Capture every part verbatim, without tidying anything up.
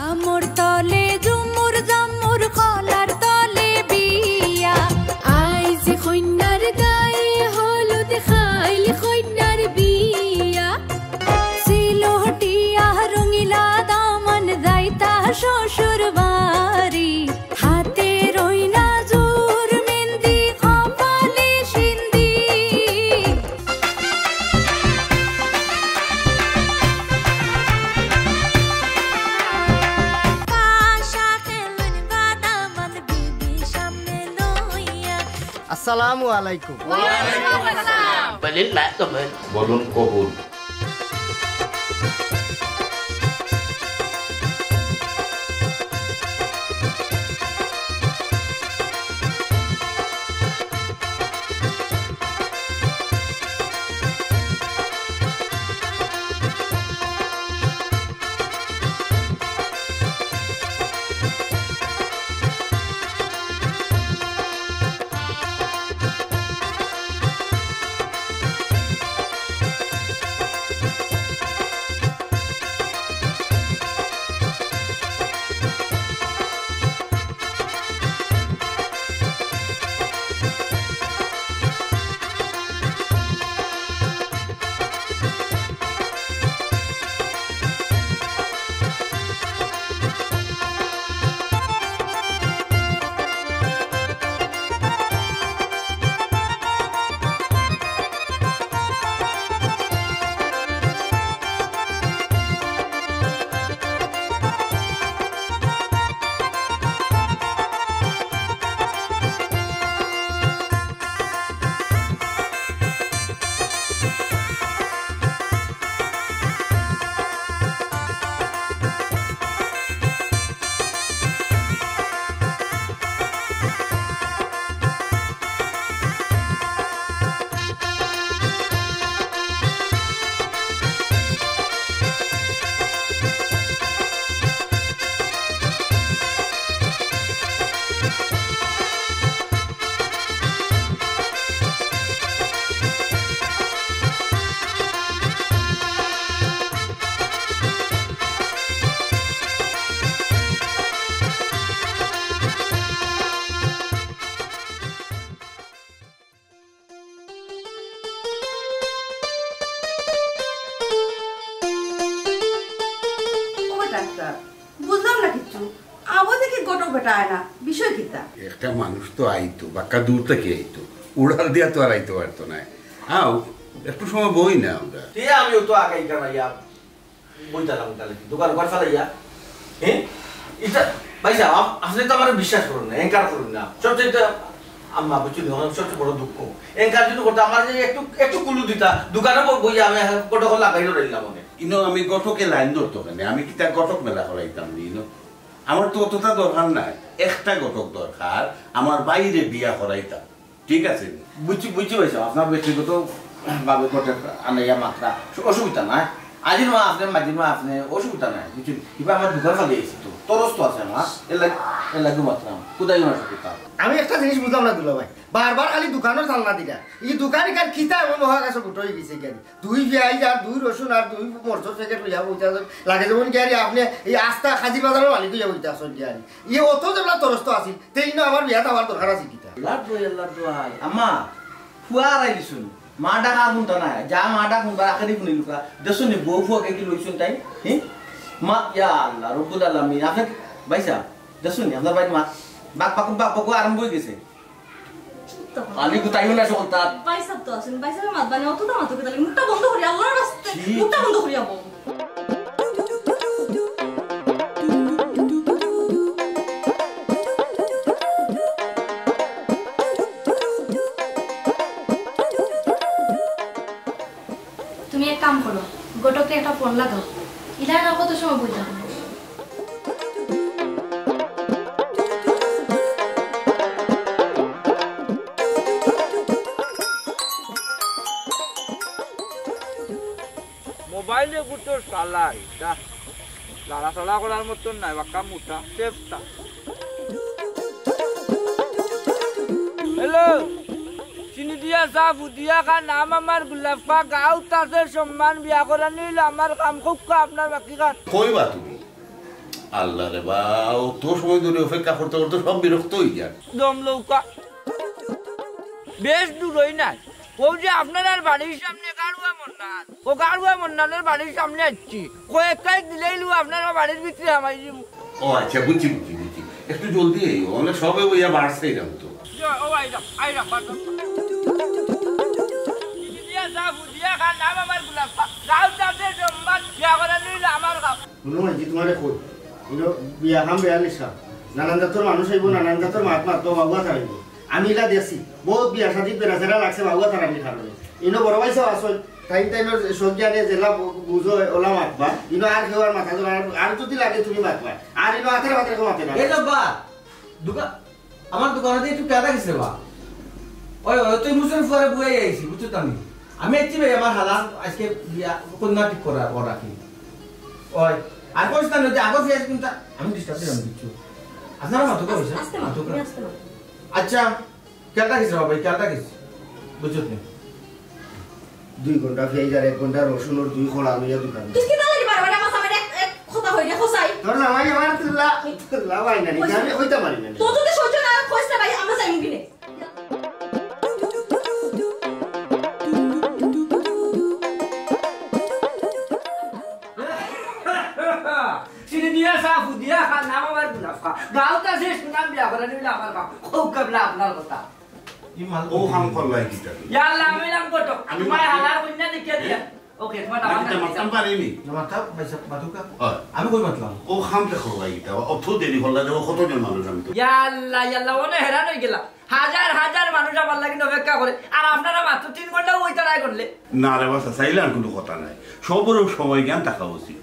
আমর তলে ঝুমুর ঝামুর কলার তলে বিয়া। আইজ কইন্যার গায়ে হলুদ খাইল কইন্যার বিয়া। সিলহটিয়া রঙিলা দামান যাইতা শ্বশুর বাড়ি। হাতে রইনা জুর মেন্দি কপালে সিন্দি। তাসা খেলুন বাদামান বিবি সামনে লইয়া। আসসালামু আলাইকুম। ওয়ালাইকুম আসসালাম। বলুন, মা, কবুল। বলুন, কবুল। ও ডাক্তার, বুঝলাম না কিচ্ছু। আবো দেখি ঘটক বেটা আয় না, বিষয় কিতা? একটা মানুষ তো আইতো, বাক্কা দূর থাকি আইতো, উড়াল দিয়া তো আর আইতো পারতো নায়। আও, একটু সময় বই না আমরা। তে আমিও তো আগে এখানে আইয়া বইতালাম তাহলে কি? দোকান ঘর ফালাইয়া? হ্যাঁ? এটা, ভাই সাহেব, আপ-, আপনি তো আমারে বিশ্বাস করইন না, এনকার করইন না। সবচেয়ে তো, আম্মা, বুঝছইন নি, আমার সবচেয়ে বড় দুঃখ। এনকার যদি করতা, আমারে যে একটু, একটু কুলু দিতা, দোকানে ব-, বইয়া আমি এখন কতক্ষণ লাগাই রইলাম অনেক। ইনো আমি ঘটকে লাইন ধরতো কেনে? আমি কিতা ঘটক মেলা করাইতাম নি ইনো? আমার তো অতটা দরকার নাই, একটা ঘটক দরকার, আমার ভাইরে বিয়া করাইতাম। ঠিক আছে নি? বুঝছি, বুঝছি ভাই সাহেব, আপনার ব্যক্তিগত ভাবে ঘটক আনাইয়া মাতরা, অসু-, অসুবিধা নাই। আজির মা আপনে, মাঝির মা আপনে, অসুবিধা নাই, বুঝছইন? এবার আমার দোকান ফালাই আইছি তো, তরস তো আছে আমার, এর লাগি, এর লাগি মাতরাম, খুদাই আমার সুবিধা। আমি একটা জিনিস বুঝলাম না দুলা ভাই, বারবার খালি দোকানর চালনা দিরা। ই দোকান ইখান কিতা এমন মহাকাশে ফুটো অই গেছে গিয়া? দুই পিয়াজ আর দুই রসুন আর দুই মরচর প্যাকেট লইয়া বইতা আছইন। লাগে যেমন গিয়া আপনে ই আস্তা খাজির বাজারর মালিক অইয়া বইতা আছইন গিয়া। ই অত যেবলা তরস্ত আছিল, তে ইনো আমার বিয়াত আওয়ার দরকার আছিল কিতা? আল্লার দোয়াই, আল্লার দোয়াই। আম্মা, ফুয়া আরাই দিছইন। মা ডাক আর হুনতা নায়। যা মা ডাক হুনবার আখেরি হুনিলুকা। দেখছইন নি বউ ফুয়াকে কি লইছইন তাইন? হি? মা, ইয়া আল্লাহ, রব্বুল আলামিন। আপনে, ভাই সাহেব, দেখছইন নি, আপনার ভাই মা, বাক, বাক, বাক, বাক আরম্ভ অই গেছে। চুপ তো। খালি গুতাইও না সকলতা। ভাই সাহেব তো আছইন, ভাই সাহেবে মাতবা না, অততা মাতো কিতা লাগি? মুখটা বন্ধ করি, আল্লার রাস্তে, ছি। মুখটা বন্ধ করি আবো। তুমি এক কাম করো, ঘটকরে একটা ফোন লাগাও, ইলা আর কত সময় বই থাকবো? মোবাইলে গুতো চালাই, দা। লাড়াচাড়া করার মতন নাই, বাক্কা মোটা, চেপটা। হ্যালো, চিনি দিয়া চা, ফুদিয়া খা, নাম আমার গোলাপ খা, গাঁওত আছে সম্মান, বিয়া করানি অইলো আমার কাম, খুব খা আপনার বাকি খান। কইবা তুমি? আল্লাহ রে বা, অত সময় ধরি অপেক্ষা করতে করতে সব বিরক্ত অইযার। দম লউক্কা। বেশ দূরই নায়। অউ যে আপনারার বাড়ির সামনে গাড়ুয়া মন্নান, অউ গাড়ুয়া মন্নানর বাড়ির সামনে আইছি। কয়েক কাইক দিলেইলু আপনারার বাড়ির ভিতরে হামাই যিমু। ও আচ্ছা, বুঝছি, বুঝছি, বুঝছি। একটু জলদি আইও, অনেক সবে অইয়া বাড়ছে এরকম তো। ও আইরাম, আইরাম, বাদ দাও। দিয়া যা, বুঝিয়া খা, নাম আমার গোলাপ। গাঁও চাষের জম্মান, বিয়া করে নিলে আমার গাঁও। হুনো মাইজি, তুমারে কই, ইনো বিয়া খাম বেয়া নিশা। নানান জাতর মানুষ আইবো, নানান জাতর মাত মাতবো, বাবুয়া তারাইবো। আমি ইলা দেখছি, বহুত বিয়া শাদিত বেড়াছেড়া লাগছে বাবুয়া তারানির কারণে। ইনো বড় ভাই সাব আছইন, টাইম টাইমর সব জানে যেলা বু-, বুঝো ওলা মাতবা। ইনো আর কেউ আর মাথা ধরা, আর, আর যদি লাগে তুমি মাতবা। আর ইনো আতের মাতের কেউ মাতে না। এই জব্বার, দোকা-, আমার দোকানো দি একটু পেয়াদা গেছে রে বা। ওই, ওই, তুই মুসলিম ফুয়ারে বুয়াই আইছি, বুঝছো তো আমি। আমি একটি ভাই আমার হালাল আজকে বিয়া কন্যা ঠিক করা, করা কি। ওই, আর কইস না, নদী আগর ফিয়াজ কিন্তু আমি ডিস্টার্ব দিলাম কিচ্ছু। আপনারা মাতো কইস, আস্তে মাতো, মাতো তুমি কইস। আস্তে মাতো। আচ্ছা, খেয়ালটা কিস রে বাবা, এই খেয়ালটা কিস? বুঝছো তুমি? দুই ঘন্টা পেঁয়াজ আর এক ঘন্টা রসুন আর দুই খোলা লইয়া দোকান। তুই কিতা লাগি বারে বারে আমার সামনে এক, এক কথা কইরে খোসাই? তোর নামাই আমার তুল্লা, তুল্লা ভাই না, নি, কইছে। আমি কইতে পারি না। তোর যদি সহ্য না হয়, কইস না ভাই, আমরা যাইমু কিনে। চিনি দিয়া চা, ফু দিয়া খা, নাম আমার মুনাফা। গাঁওত আছে সুনাম বিয়া করানি অইলে আমার কাম। খুব কাবলা আপনার কথা। ই মাল ও কাম করলাই কিতা? ইয়া আল্লাহ, আমি নাম কত? আমি তোমার মাত্র হালার কইনা দেখিয়া দিয়া। ওকে, তোমার আমি নাম তো মাততাম পারিনি। না, মাততাম, ভাই সাহেব, মাতুকা। হয়। আমি কই মাতলাম? ও কাম তো করলাই কিতা? অত দেরি করলাই, দেখো কতজন মানুষ আমি তো। ইয়া আল্লাহ, ইয়া আল্লাহ, অনে হেরান অই গেলা। হাজার হাজার মানুষ আমার লাগি অপেক্ষা করে, আর আপনারা মাত্র তিন ঘন্টাও অইতা নায় করলে। না রে বাছা, চাইলে আর কুনু কথা নাই। সবরও সময় জ্ঞান থাকা উচিত।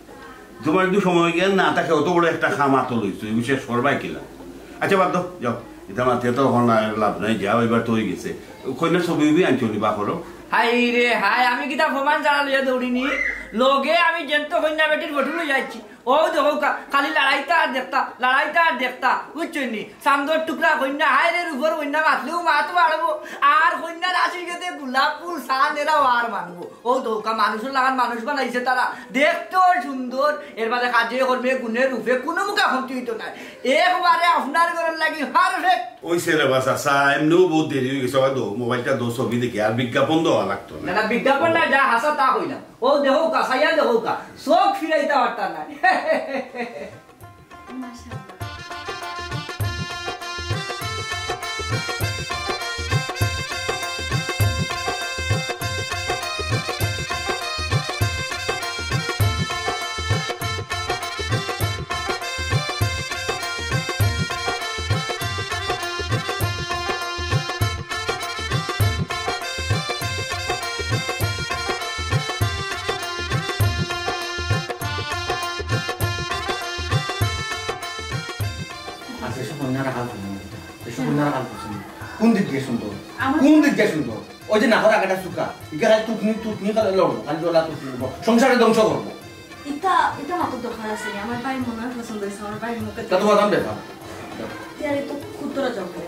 তোমার যদি সময় জ্ঞান না থাকে, অত বড় একটা কাম আতো লইছো, এই বিষয়ে সরবাই কিলা? আচ্ছা, বাদ দাও, যাও। ইতা মাতিয়া তো অখন আর লাভ নাই, যাও, এবার তো অই গেছে। কইনার ছবি উবি আনছো নি, বা করো। হায় রে হায়, আমি কিতা প্রমাণ ছাড়া লইয়া দৌড়িনি? লগে আমি যেন তো কইনা বেটির ফটো লইয়া আইছি। ও দেখো কা-, খালি লড়াইতা আর দেখতা, লড়াইতা আর দেখতা, বুঝছো নি? চান্দর টুকরা কইনা, হায় রে রূপর কইনা, মাতলেও মাত বাড়বো। আর কইনার আশিক গেছে গোলাপ ফুল, চান এরাও আর মানবো। ও ধোকা, মানুষর লাখান মানুষ বানাইছে তারা, দেখতেও সুন্দর, এর বাদে কাজে কর্মে গুণে রূপে কুনু মুখা কমতি অইতো নায়। একবারে আপনার ঘরর লাগি perfect। অইছে রে বা চাচা, এমনেও বহুত দেরি অই গেছে, অয় দো, মোবাইলটা দো, ছবি দেখি, আর বিজ্ঞাপন দেওয়া লাগতো না। না, না, বিজ্ঞাপন না, যা হাছা তা কইলাম। ও দেখো কা, চাইয়া দেখো কা, চোখ ফিরাইতা পারতা নায়। আচ্ছা, এসব কইনার হাল কইলাম না। এসব কইনার হাল করছেন। কোন দিক দিয়ে সুন্দর? আমার কোন দিক দিয়ে সুন্দর? ওই যে নাকর আগেটা চুকা। ইটা খালি তুতনি, তুতনি খালি লড়বো, খালি ডলা তুতনি লড়বো। সংসারে ধ্বংস করবো। ইটা, ইটা মাতর দরকার আছে নি? আমার ভাইর মনে হয় পছন্দ হইছে, আমার ভাইর মুখে তা তো বাদাম ব্যাপার। ইয়ারে তো খুতরা জঙ্গলে।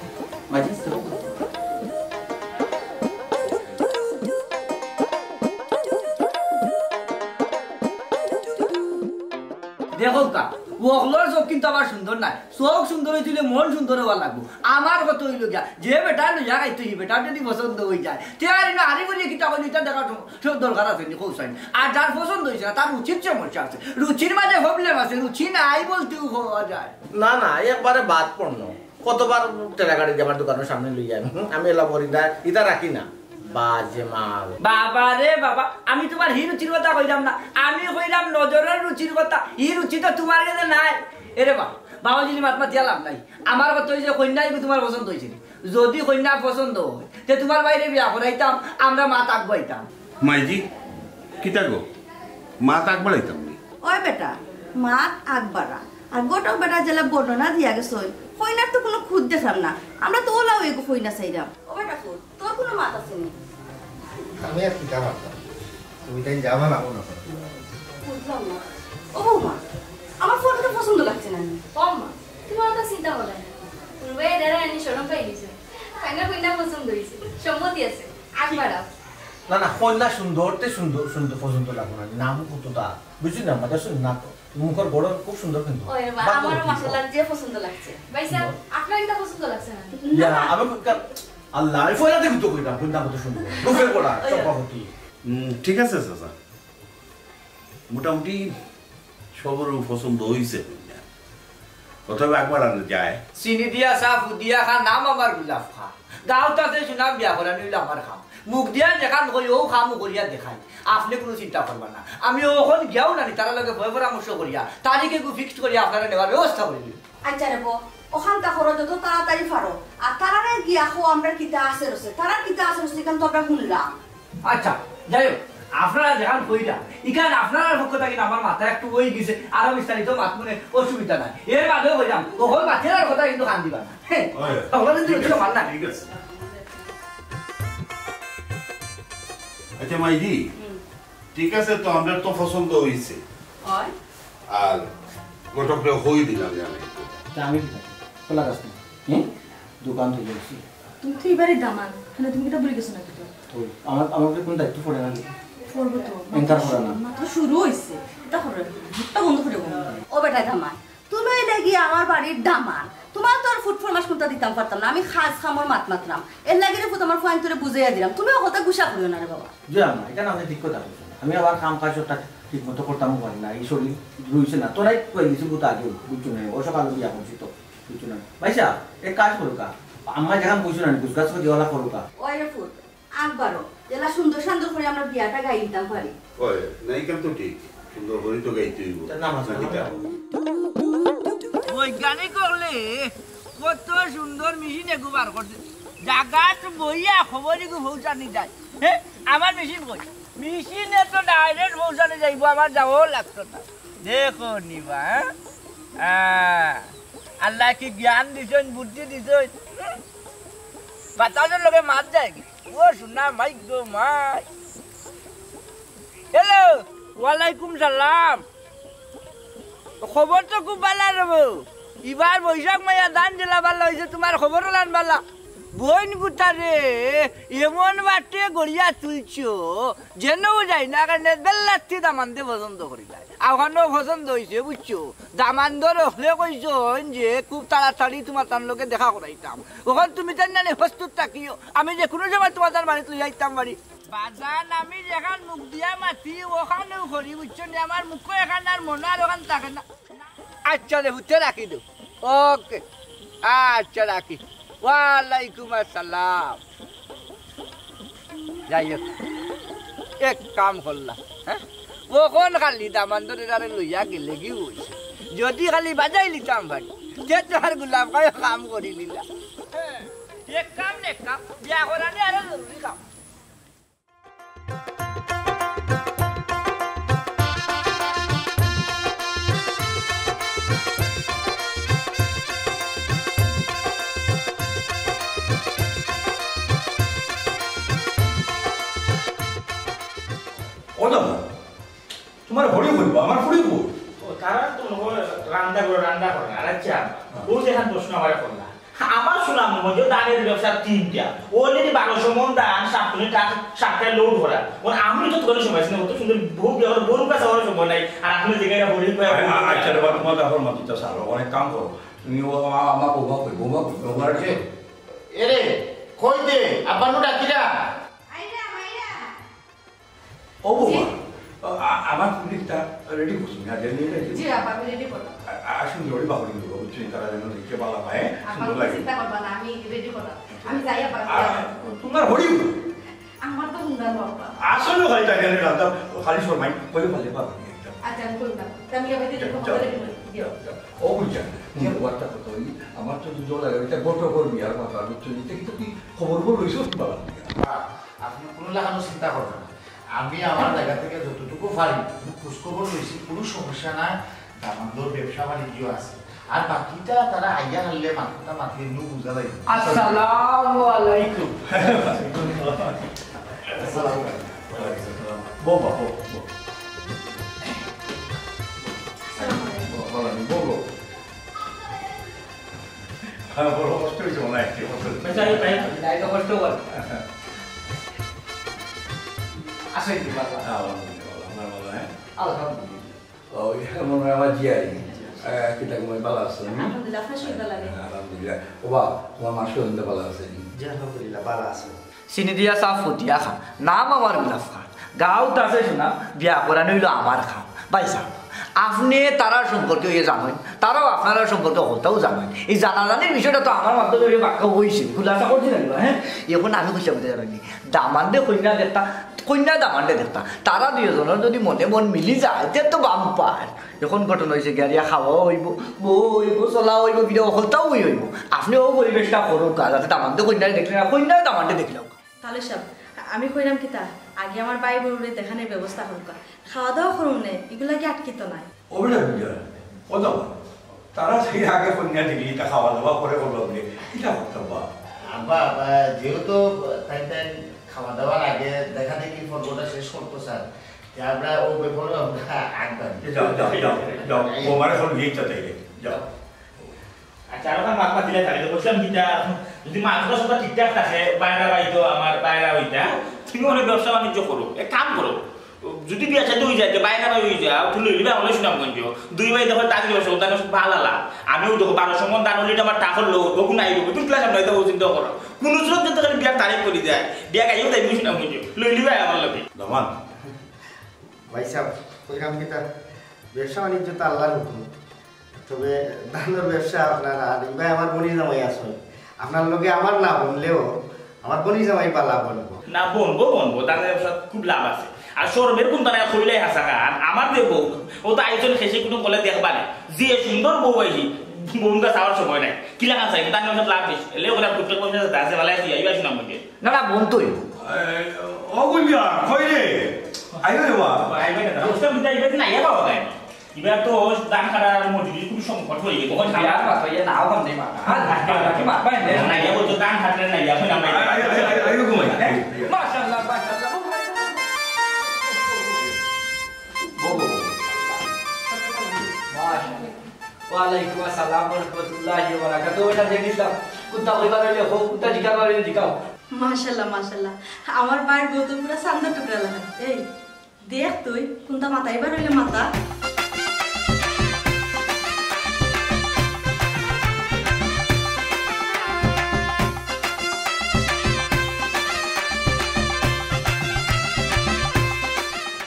মাঝে তো দেখো কা, অকলর চোখ কিন্তু আবার সুন্দর নায়। চোখ সুন্দর অইতে অইলে মন সুন্দর অওয়া লাগবো। আমার কথা অইলো গিয়া, যে বেটা লইয়া খাইতো, হি বেটার যদি পছন্দ অই যায়, তে আর ইনো হারি করিয়া কিতা কইলো, ইটা দেখার সব দরকার আছে নি, কও চাইন। আর যার পছন্দ অইছে না, তার রুচির সমস্যা আছে। রুচির মাঝে problem আছে, রুচি নাই বলতেও কওয়া যায়। না, না, একবারে বাদ পড়লো। কতবার ঠেলা গাড়ি দিয়া আমার দোকানর সামনে লইয়া আমি, হুম, আমি এলা বলি না, ইটা রাখি না। বাজে মাল। বাবা রে বাবা, আমি তুমার হি রুচির কথা কইলাম না, আমি কইলাম নজরর রুচির কথা। হি রুচি তো তুমার গেছে নাই। এরে বা, বাবা যদি মাত মাতিয়া লাভ নাই। আমার কথা অইছে কইনা ইগু তুমার পছন্দ অইছে নি? যদি কইনা পছন্দ অয়, তে তুমার ভাইরে বিয়া করাইতাম, আমরা মাত আগবাইতাম। মাইজি, কিতা গো? মাত আগবাড়াইতাম নি? ওই বেটা, মাত আগবাড়া। আর গোটাও বেটা যেলা বর্ণনা দিয়া গেছইন, কইনার তো কুনু খুদ দেখলাম না। আমরা তো ওলাও এগু কইনা চাইরাম। ও বেটা ফুত, তোর কুনু মাত আছে নি? আমি আর কিতা মাততাম? তুমি তাইন যাবা না মনে করো। বুঝলাম না। ও বৌমা, আমার ফুয়ারে তো পছন্দ লাগছে না নি। ও মা, তুমি অত চিন্তা করো না। পূর্বে এরা আনি শরম পাই গেছে। কইনা কইনা পছন্দ হইছে। সম্মতি আছে। আগবাড়াও। না, না, কইনা সুন্দর, তে সুন্দর, সুন্দর পছন্দ লাগবো না। নাম কতটা? বুঝলি না? মাথা শুন না তো। মুখর গড়ন খুব সুন্দর কিন্তু। ওরে বা, বাহ, আমারও কি মাশাআল্লাহ যে পছন্দ লাগছে। ভাই সাহেব, আপনার এটা পছন্দ লাগছে না? ইয়া, না। আমি কা-, আল্লাহ, আমি পয়লা দেখি তো কইলাম, কইলাম কত সুন্দর। রূপের গড়া, ওই। চম্পাবতী। হুম, ঠিক আছে, চাচা। মোটামুটি সবরও পছন্দ হইছে। অথবা একবার আনলে যায়। চিনি দিয়া চা, ফুদিয়া খা, নাম আমার গোলাপ খা। গাঁওত আছে সুনাম বিয়া করানি অইলো আমার কাম। মুখ দিয়া যেখান কই, ও কামও করিয়া দেখাই। আপনে কুনু চিন্তা করবা না। আমি অখন গিয়াও নানি, তারার লগে বয় পরামর্শ করিয়া, তারিখ এগু fixed করিয়া আপনারে নেওয়ার ব্যবস্থা করি দিমু। আচ্ছা রে বো, অখানতা করো যত তাড়াতাড়ি পারো। আর তারারে গিয়া কও আমরার কিতা আছে রছে, তারার কিতা আছে রছে, ইখান তো আমরা হুনলাম। আচ্ছা, যাই হোক, আপনারা যেখান কইরা, ইখান আপনারার পক্ষ থাকি আমার মাথা একটু অই গেছে, আরো বিস্তারিত মাতমুনে অসুবিধা নাই। এর বাদেও কইলাম, অখন বাতিলার কথা কিন্তু কান দিবা না। হ্যাঁ, ওই, অখন কিন্তু ঠিক আছে, মার না। ঠিক আছে। আচ্ছা, মাইজি, হুম। ঠিক আছে, তো আমরার তো পছন্দ হইছে। হয়। আর ঘটকরে কই দিলাম জানাই তো। তা আমি ঠিক আছে, খোলা রাস্তা। হুম? দোকান তো বলছি। তুমি তো এবারে দামান, তাহলে তুমি কিতা ভুলি গেছো নাকি তো? ওই, আমার, আমার উপরে কোনো দায়িত্ব পড়ে না নাকি? পড়বো তো। Anchor করা না। মাত্র শুরু হইছে। এটা করো, মুখটা বন্ধ করে বলো। ও বেটা দামান, তুমি অইলে গিয়া আমার বাড়ির দামান। তুমার তো আর ফুট ফরমাস কুনতা দিতাম পারতাম না। আমি কাজ কামর মাত মাতরাম। এর লাগি রে ফুত আমার ফুয়াইন্তরে বুঝাইয়া দিলাম। তুমি অকলতা গুসা করিও না রে বাবা। জি আম্মা, ইখান আপনে ঠিক কথা কইছইন। আমি আবার কাম কাজ সবটা ঠিক মতো করতামও পারি না। এই শরীর রইছে না। তোরাই কই দিছি ফুত আগেও, বুঝছো না? ও সকালে বিয়া করছি তো, বুঝছো না? ভাইসাব, এক কাজ করুক্কা। আম্মা যেখান কইছইন না, গুছগাছ করে দেওয়ালা করুক্কা। ওই রে ফুত, আগ বাড়ো, যেলা সুন্দর সান্দর করি আমরা বিয়াটা গাই দিতাম পারি। ওই, না, ইখান তো ঠিক। সুন্দর করি তো গাইতে হইব। তা নামাজ নাকি পড়ো। তা? বৈজ্ঞানিক অকলে কত সুন্দর মেশিন এগু বার করছে। জাগাত বইয়া খবর এগু পৌঁছানি যায়। হে, আমার মেশিন কই? মেশিনে তো direct পৌঁছানি যাইব, আমার যাওয়াও লাগতো না। দেখো নিবা, হ্যাঁ? আহ, আল্লাহ কি জ্ঞান দিছইন, বুদ্ধি দিছইন। বাতাসর লগে মাত যায় কি? ও সোনা মাই গো মাই। হ্যালো, ওয়ালাইকুম সালাম। খবর তো খুব ভালা রে বউ। ইবার বৈশাখ মাইয়া ধান যেলা ভালা অইছে, তুমার খবর অলান ভালা। বইন গুতা রে, এমন বাটে গড়িয়া তুলছো, যেনও যাই না কেনে বেল্লাত্তি দামান্দে পছন্দ করি যায়। অখানও পছন্দ অইছে, বুঝছো? দামান্দর অকলে কইছইন যে খুব তাড়াতাড়ি তুমার তান লগে দেখা করাইতাম। অখন তুমি তান নানি প্রস্তুত থাকিও, আমি যে কুনু সময় তুমার তান বাড়িত লইয়া আইতাম পারি। বাজান, আমি যেখান মুখ দিয়া মাতি, অখানউ করি, বুঝছো নি? আমার মুখো এখান আর মনো আর অখান থাকে না। আচ্ছা রে, হুতে রাখি দেও। ওকে। আচ্ছা, রাখি। ওয়ালাইকুম আসসালাম। যাই হোক, এক কাম করলা, হ্যাঁ? অখন খালি দামান্দরে তারে লইয়া গেলে কি অইছে? যদি খালি বাজাই লিতাম পারি, তে তো আর গোলাপ খায় কাম করি নিলা। এক কাম, এক কাম, বিয়া করানি আরো জরুরি কাম। ও দাদা, তুমার হরি হইব, আমার হরি হইব। ও, তারা তো মনে হয় রান্না করে, রান্না করে, আর আচ্ছা, হ্যাঁ। ও যেখান প্রশ্ন আমার করলা, আমার শোনা মনে হয় যে ধানের ব্যবসা তিনটা। Already বারোশো মন ধান সাপ্তাহে ট্রাক, সাপ্তাহে লোড করা। ওর আমি তো দোকানে সময় আছে না, অত সুন্দর বউ বিয়া করে বউর কাছে আমার সময় নাই। আর আপনি যে গাড়ি বলি, আ-, আ-, আচ্ছা রে বাবা, তোমার এখন মাতিটা সারো, অনেক কাম করো। তুমি ও আমা-, আমার বৌমা কই, বৌমা কই, বৌমা আছে? এরে, কই দে, আব্বা নু ডাকিরা। আইরা, আইরা। ও বৌমা, জি। আ-, আ-, আমার পুলিশটা রেডি করছো, আমি আগে নিয়ে যাই। জি, আব্বা, আমি রেডি করলাম। আ-, আ-, সুন্দর করে বাহরি দেবো, বুঝছো? তারা যেন দেখতে ভালো পায়, আপা, সুন্দর তুমি লাগে। চিন্তা করবা না, আমি রেডি করলাম। আমি যাই, আব্বা, আ-, যাই। তোমার হরি? আমার তো হুন্ডা লো, আব্বা। আসলে হয় তাই, আমি রাখতাম, খালি সময় করে ফেলে পাবো। আচ্ছা, আমি করলাম। তা আমি আবার যাও, রেডি করবো, যাও। রেডি করে দিও। যাও, যাও। ও বুঝছো, হুম। যে ওয়ার্ডটা কত হই? আমার তো দুজন লাগে, এটা বড় করবি আর কথা, বুঝছো? এটা কিন্তু তুই খবর বল, ওই সব বাবা। আ-, আপনি কোনো লাগানো চিন্তা করবেন না। আমি আমার জায়গা থেকে যতটুকু পারি, আমি খোঁজ খবর লইছি, কোনো সমস্যা নাই। দামান্দর ব্যবসা বাণিজ্য আছে, আর বাকিটা তারা আইয়া হারলে মাথাটা মাতিয়ে নু বুঝা যায়। আসসালামু আলাইকুম। আসসালামু আলাইকুম। বউ, বউ, বউ, বউ। বউ, বউ, বউ, বউ। হ্যাঁ, বড় কষ্ট হয়েছে মনে হয়, একটু কষ্ট হয়েছে। বেচারি ভাই, তাই তো কষ্ট করে। আসেন কি বাবা? হ্যাঁ, আলহামদুলিল্লাহ, আপনার ভালো, হ্যাঁ? আলহামদুলিল্লাহ। ও, ইয়া মনে হয় আমার জিয়ারি। আহ, কিতা তুমি ভালা আছো নি? আলহামদুলিল্লাহ, আপনার শরীর ভালা নি? আলহামদুলিল্লাহ। ও বা, তোমার মা শরীর ভালা আছে নি? জি, আলহামদুলিল্লাহ, ভালা আছে। চিনি দিয়া চা ফুটিয়া খা, নাম আমার গোলাপ খান। গাঁওত আছে শোনা, বিয়া করানি অইলো আমার কাম। ভাইসাব, আপনে তারার সম্পর্কে অইয়া জানইন, তারাও আপনারার সম্পর্কে হকলতাউ জানইন। এই জানাজানির বিষয়টা তো আমার মাধ্যমে অইয়া বাক্কা অইছে, খুলাসা করছি না, হ্যাঁ? এখন আমি খুশি হতে জানি, দামান্দে কইন্যা দেখতা, কইন্যা দামান্দে দেখতা, তারা দুইজনর যদি মনে মন মিলি যায়, তে তো বাম্পার। এখন ঘটনা অইছে, গাড়িয়া খাওয়াও অইবো, বউ অইবো, চলা অইবো, বিয়া হকলতাউ অই অইবো। আপনে ও পরিবেশটা করউক্কা, যাতে দামান্দে কইন্যারে দেখলে না, কইন্যায় দামান্দে দেখলে। তাহলে সাব, আমি কইরাম কিতা, আগে আমার ভাই বউরে দেখানির ব্যবস্থা করউক্কা, খাওয়া দাওয়া করমু নে, ইগুলা কি আটকিতো নায়? ও বেটা বুঝা, ও দাও, তারা সেই আগে কইন্যা দেখলি, তা খাওয়া দাওয়া পরে করবা বুলে, কিতা করতাম বা? আব্বা, আব্বা, যেহেতু তাই তাই খাওয়া দাওয়ার আগে দেখা দেখি পর্বটা শেষ করতো স্যার, তে আমরা ও ব্যাপারে আমরা আগ বাড়ি। যাও, যাও, যাও, যাও, ও মানে এখন নিয়ে তাইলে, যাও। আচ্ছা, আর ওখানে মাত মাতিলে থাকে, তো বলছিলাম কিতা, যদি মাতটা সবটা ঠিকঠাক থাকে, বাইরা বাইতো আমার বাইরা ওইটা, তুমি অনেক ব্যবসা বাণিজ্য করো, এক কাম করো, যদি বিয়া শাদী অই যায়, বাইরা বাই অই যায়, তুই লইলি ভাই, অনেক সুনামগঞ্জ, দুই ভাই দেখো, তাকে ব্যবসা করতে অনেক ভালো লাভ। আমিও দেখো, বারোশো মন ধান হইলে আমার টাকা লোক, ওগু নাই লোক, তুমি ক্লাস আমরা এটা চিন্তা করো। কোন সুরত যদি খালি বিয়ার তারিখ করি যায়, বিয়া গাইও তাই বুঝি না বুঝো, লইলি ভাই আমার লগে। দামান। ভাই সাহেব, কইরাম কিতা, ব্যবসা বাণিজ্য তো আল্লাহর হুকুম, তবে ধানর ব্যবসা আপনার আর ইবায় আমার বনি জামাই আছইন, আপনার লগে আমার না বনলেও আমার বনি জামাই বালা বনবো। না, বনবো, বনবো, ধানর ব্যবসা খুব লাভ আছে। আর শরমের কোনটা নাই, কইলাই হাছা খান, আমার যে বউ, ও তো আইছইন খেসে কুটুম বলে দেখবা না, যে সুন্দর বউ আইছি, বউটা চাওয়ার সময় নাই। কিলা খান চাই, ধানর ব্যবসা লাভ বেশি। এলে ওরা টুকটাক পয়সা আছে, আছে, ভালো আছে, আইবা সুনামগঞ্জে। না, না, বনতই। এ, ও গুঞ্জা, কই রে? আইও রে বা। আইবা না, বুঝতাম, বুঝতাম, ইবা না, ইয়া বাবা নাই। ইবা তো ধান কাটার মজুরি খুব সংকট হয়ে গেছে। ওই বিয়ার মাথা, ইয়া নাও কম নেই মাথা। আর কি মাথা, ইয়া বলতো ধান কাটলে না, ইয়া এখন আমরা I, I, I, I, I, ঘুমাই। মাশাআল্লাহ, মাশাআল্লাহ। বলো। মাশাআল্লাহ। ওয়ালাইকুম আসসালাম ওয়া রাহমাতুল্লাহি ওয়া বারাকাতুহু। এটা দেখি ইসলাম। কুনটা কইবার অইলে কও, কুনটা জিকার অইলে জিকাও। মাশাআল্লাহ, মাশাআল্লাহ। আমার ভাইর বউ তো পুরা চান্দর টুকরা লাগে। এই, দেখ তুই, কুনটা মাতাইবার অইলে মাতা।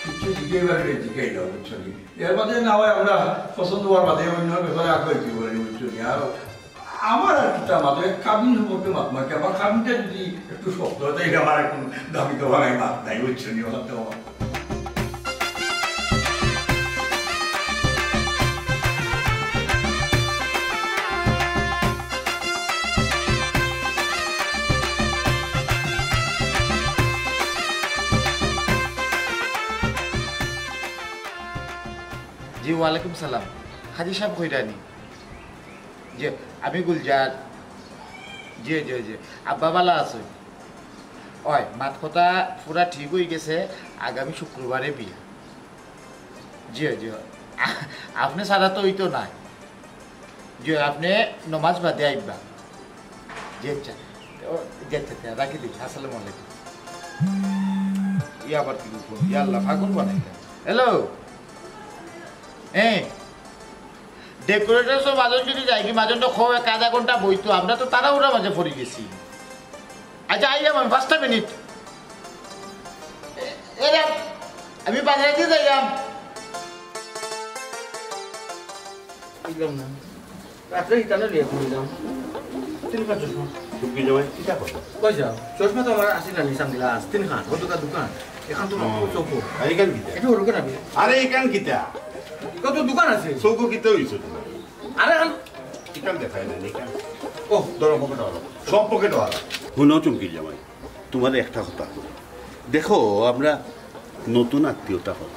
কিছু জিজ্ঞেস করে জিজ্ঞাসা করছো কি? এর বাদে না হয় আমরা পছন্দ হওয়ার বাদে অন্য ব্যাপারে আগ্রহী হই, বুঝছো নি? আর আমার আর কিতা মাত্র এক কাবিন সম্পর্কে মাত মারছি। আমার কাবিনটা যদি একটু শক্ত হয়, তাইলে আমার এখন দাবি তো ভাঙাই মাত নাই, বুঝছো নি? আমার তো জি, ওয়ালাইকুম সালাম। হাজি সাহেব কইরা নি? জি, আমি গুলজার। জি, জি, জি। আব্বা বালা আছে? ওই, মাত কথা পুরা ঠিক হয়ে গেছে, আগামী শুক্রবারে বিয়া। জি, জি। আ-, আপনি ছাড়া তো হইতো না। জি, আপনি নমাজ বাদে আইবা। জি, আচ্ছা। ও, জি, আচ্ছা, আচ্ছা, রাখি দিই। আসসালামু আলাইকুম। ই আবার কি ফোন? ইয়া আল্লাহ, ফাগুন বানাইলা। হ্যালো? হ্যাঁ। ডেকোরেটর সব মাজন যদি যাই কি, মাজন তো খো এক আধা ঘন্টা বইতো, আমরা তো তাড়াহুড়া মাঝে পড়ি গেছি। আচ্ছা, আইলাম আমি, পাঁচটা মিনিট। এ-, এরা, আমি বাজারে দিয়ে যাইলাম। বুঝলাম না। রাত্রে হিতানো নিয়ে ঘুমিলাম। তিন খান চশমা। তুমি যাওয়াই কিতা করো? কই যাও? চশমা তো আমার আসিল না, নি সানগ্লাস। তিন খান, কত দোকান, দোকান। এখন তো হুম। চোখো। আর এখান কিতা? একটু হলো কেন আপনি? আরে এখান কিতা? কত দোকান আছে? চোখো কিতা হইছে তোমার? আরে এখন এখান দেখায় না, এখান। ও, ধরো পকেট আলো। সব পকেট আলো। হুনো চুমকি জামাই, তোমার একটা কথা। দেখো, আমরা নতুন আত্মীয়তা করো।